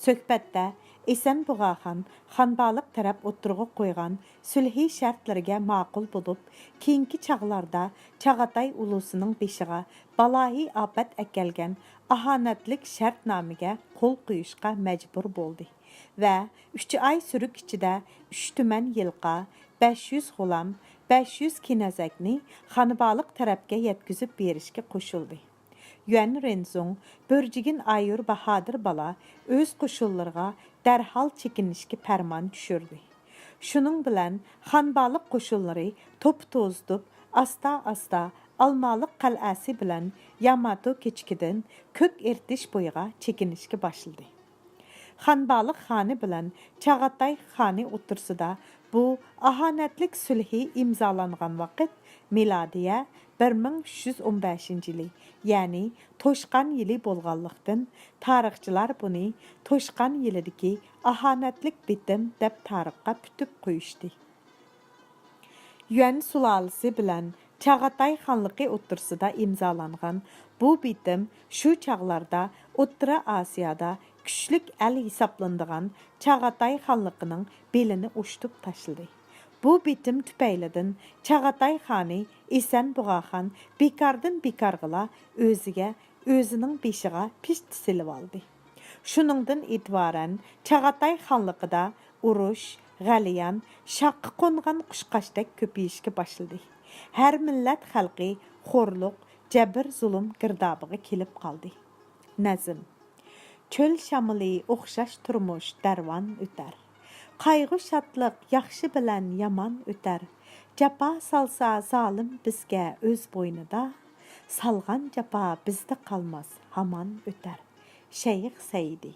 سۆھبەتتە ئېسەن بۇغاخان خانبالىق تەرەپ ئوتتۇرىغا قويغان سۈلھى شەرتلىرىگە ماقۇل بولۇپ، كېيىنكى چاغلاردا چاغاتاي ئۇلۇسىنىڭ بېشىغا بالايىئاپەت ئەكەلگەن ئاھانەتلىك شەرتنامىگە قول قويۇشقا مەجبۇر بولدى ۋە ئۈچ ئاي سۈرۈك ئىچىدە ئۈچ تۈمەن يىلقا، بەش يۈز غۇلام، بەش يۈز كېنەزەكنى خانبالىق تەرەپكە يەتكۈزۈپ بېرىشكە قوشۇلدى. يۈەن رېنزۇڭ، بۆرجىگىن ئايۇر باھادىر بالا ئۆز قوشۇنلىرىغا دەرھال چېكىنىشكە پەرمان چۈشۈردى. شۇنىڭ بىلەن خانبالىق قوشۇنلىرى توپا توزۇتۇپ، ئاستا-ئاستا ئالمالىق قەلئەسى بىلەن ياماتو كېچىكىدىن كۆك ئېرتىش بويىغا چېكىنىشكە باشلىدى. خانبالىق خانى بىلەن چاغاتاي خانى ئوتتۇرىسىدا بۇ ئاھانەتلىك سۈلھى ئىمزالانغان ۋاقىت مىلادىيە بىر مىڭ ئۈچ يۈز ئون بەشىنچى يىلى، يەنى توشقان يىلى بولغانلىقتىن، تارىخچىلار بۇنى توشقان يىلىدىكى ئاھانەتلىك بېتىم دەپ تارىخقا پۈتۈپ قويۇشتى. يۈەن سۇلالىسى بىلەن چاغاتاي خانلىقى ئوتتۇرىسىدا ئىمزالانغان بۇ بېتىم شۇ چاغلاردا ئوتتۇرا ئاسىيادا كۈچلۈك ئەل ھېسابلىنىدىغان چاغاتاي خانلىقىنىڭ بېلىنى ئوشتۇپ تاشلىدى. بۇ بېتىم تۈپەيلىدىن چاغاتاي خانى ئېسەن بۇغاخان بىكاردىن بىكارغىلا ئۆزىگە، ئۆزىنىڭ بېشىغا پىشتە سېلىۋالدى. شۇنىڭدىن ئېتىبارەن چاغاتاي خانلىقىدا ئۇرۇش، غەلىيان، شاخقا قونغان قۇشقاچتەك كۆپىيىشكە باشلىدى. ھەر مىللەت خەلقى خورلۇق، جەبىر-زۇلۇم گىردابىغا كېلىپ قالدى. نەزم. چۆل شامىلى ئوخشاش تۇرمۇش دەرۋان ئۆتەر. قايغۇ-شادلىق ياخشى بىلەن يامان ئۆتەر. جاپا سالسا زالىم بىزگە ئۆز بوينىدا، سالغان جاپا بىزدە قالماس ھامان ئۆتەر. شەيخ سەئىدى.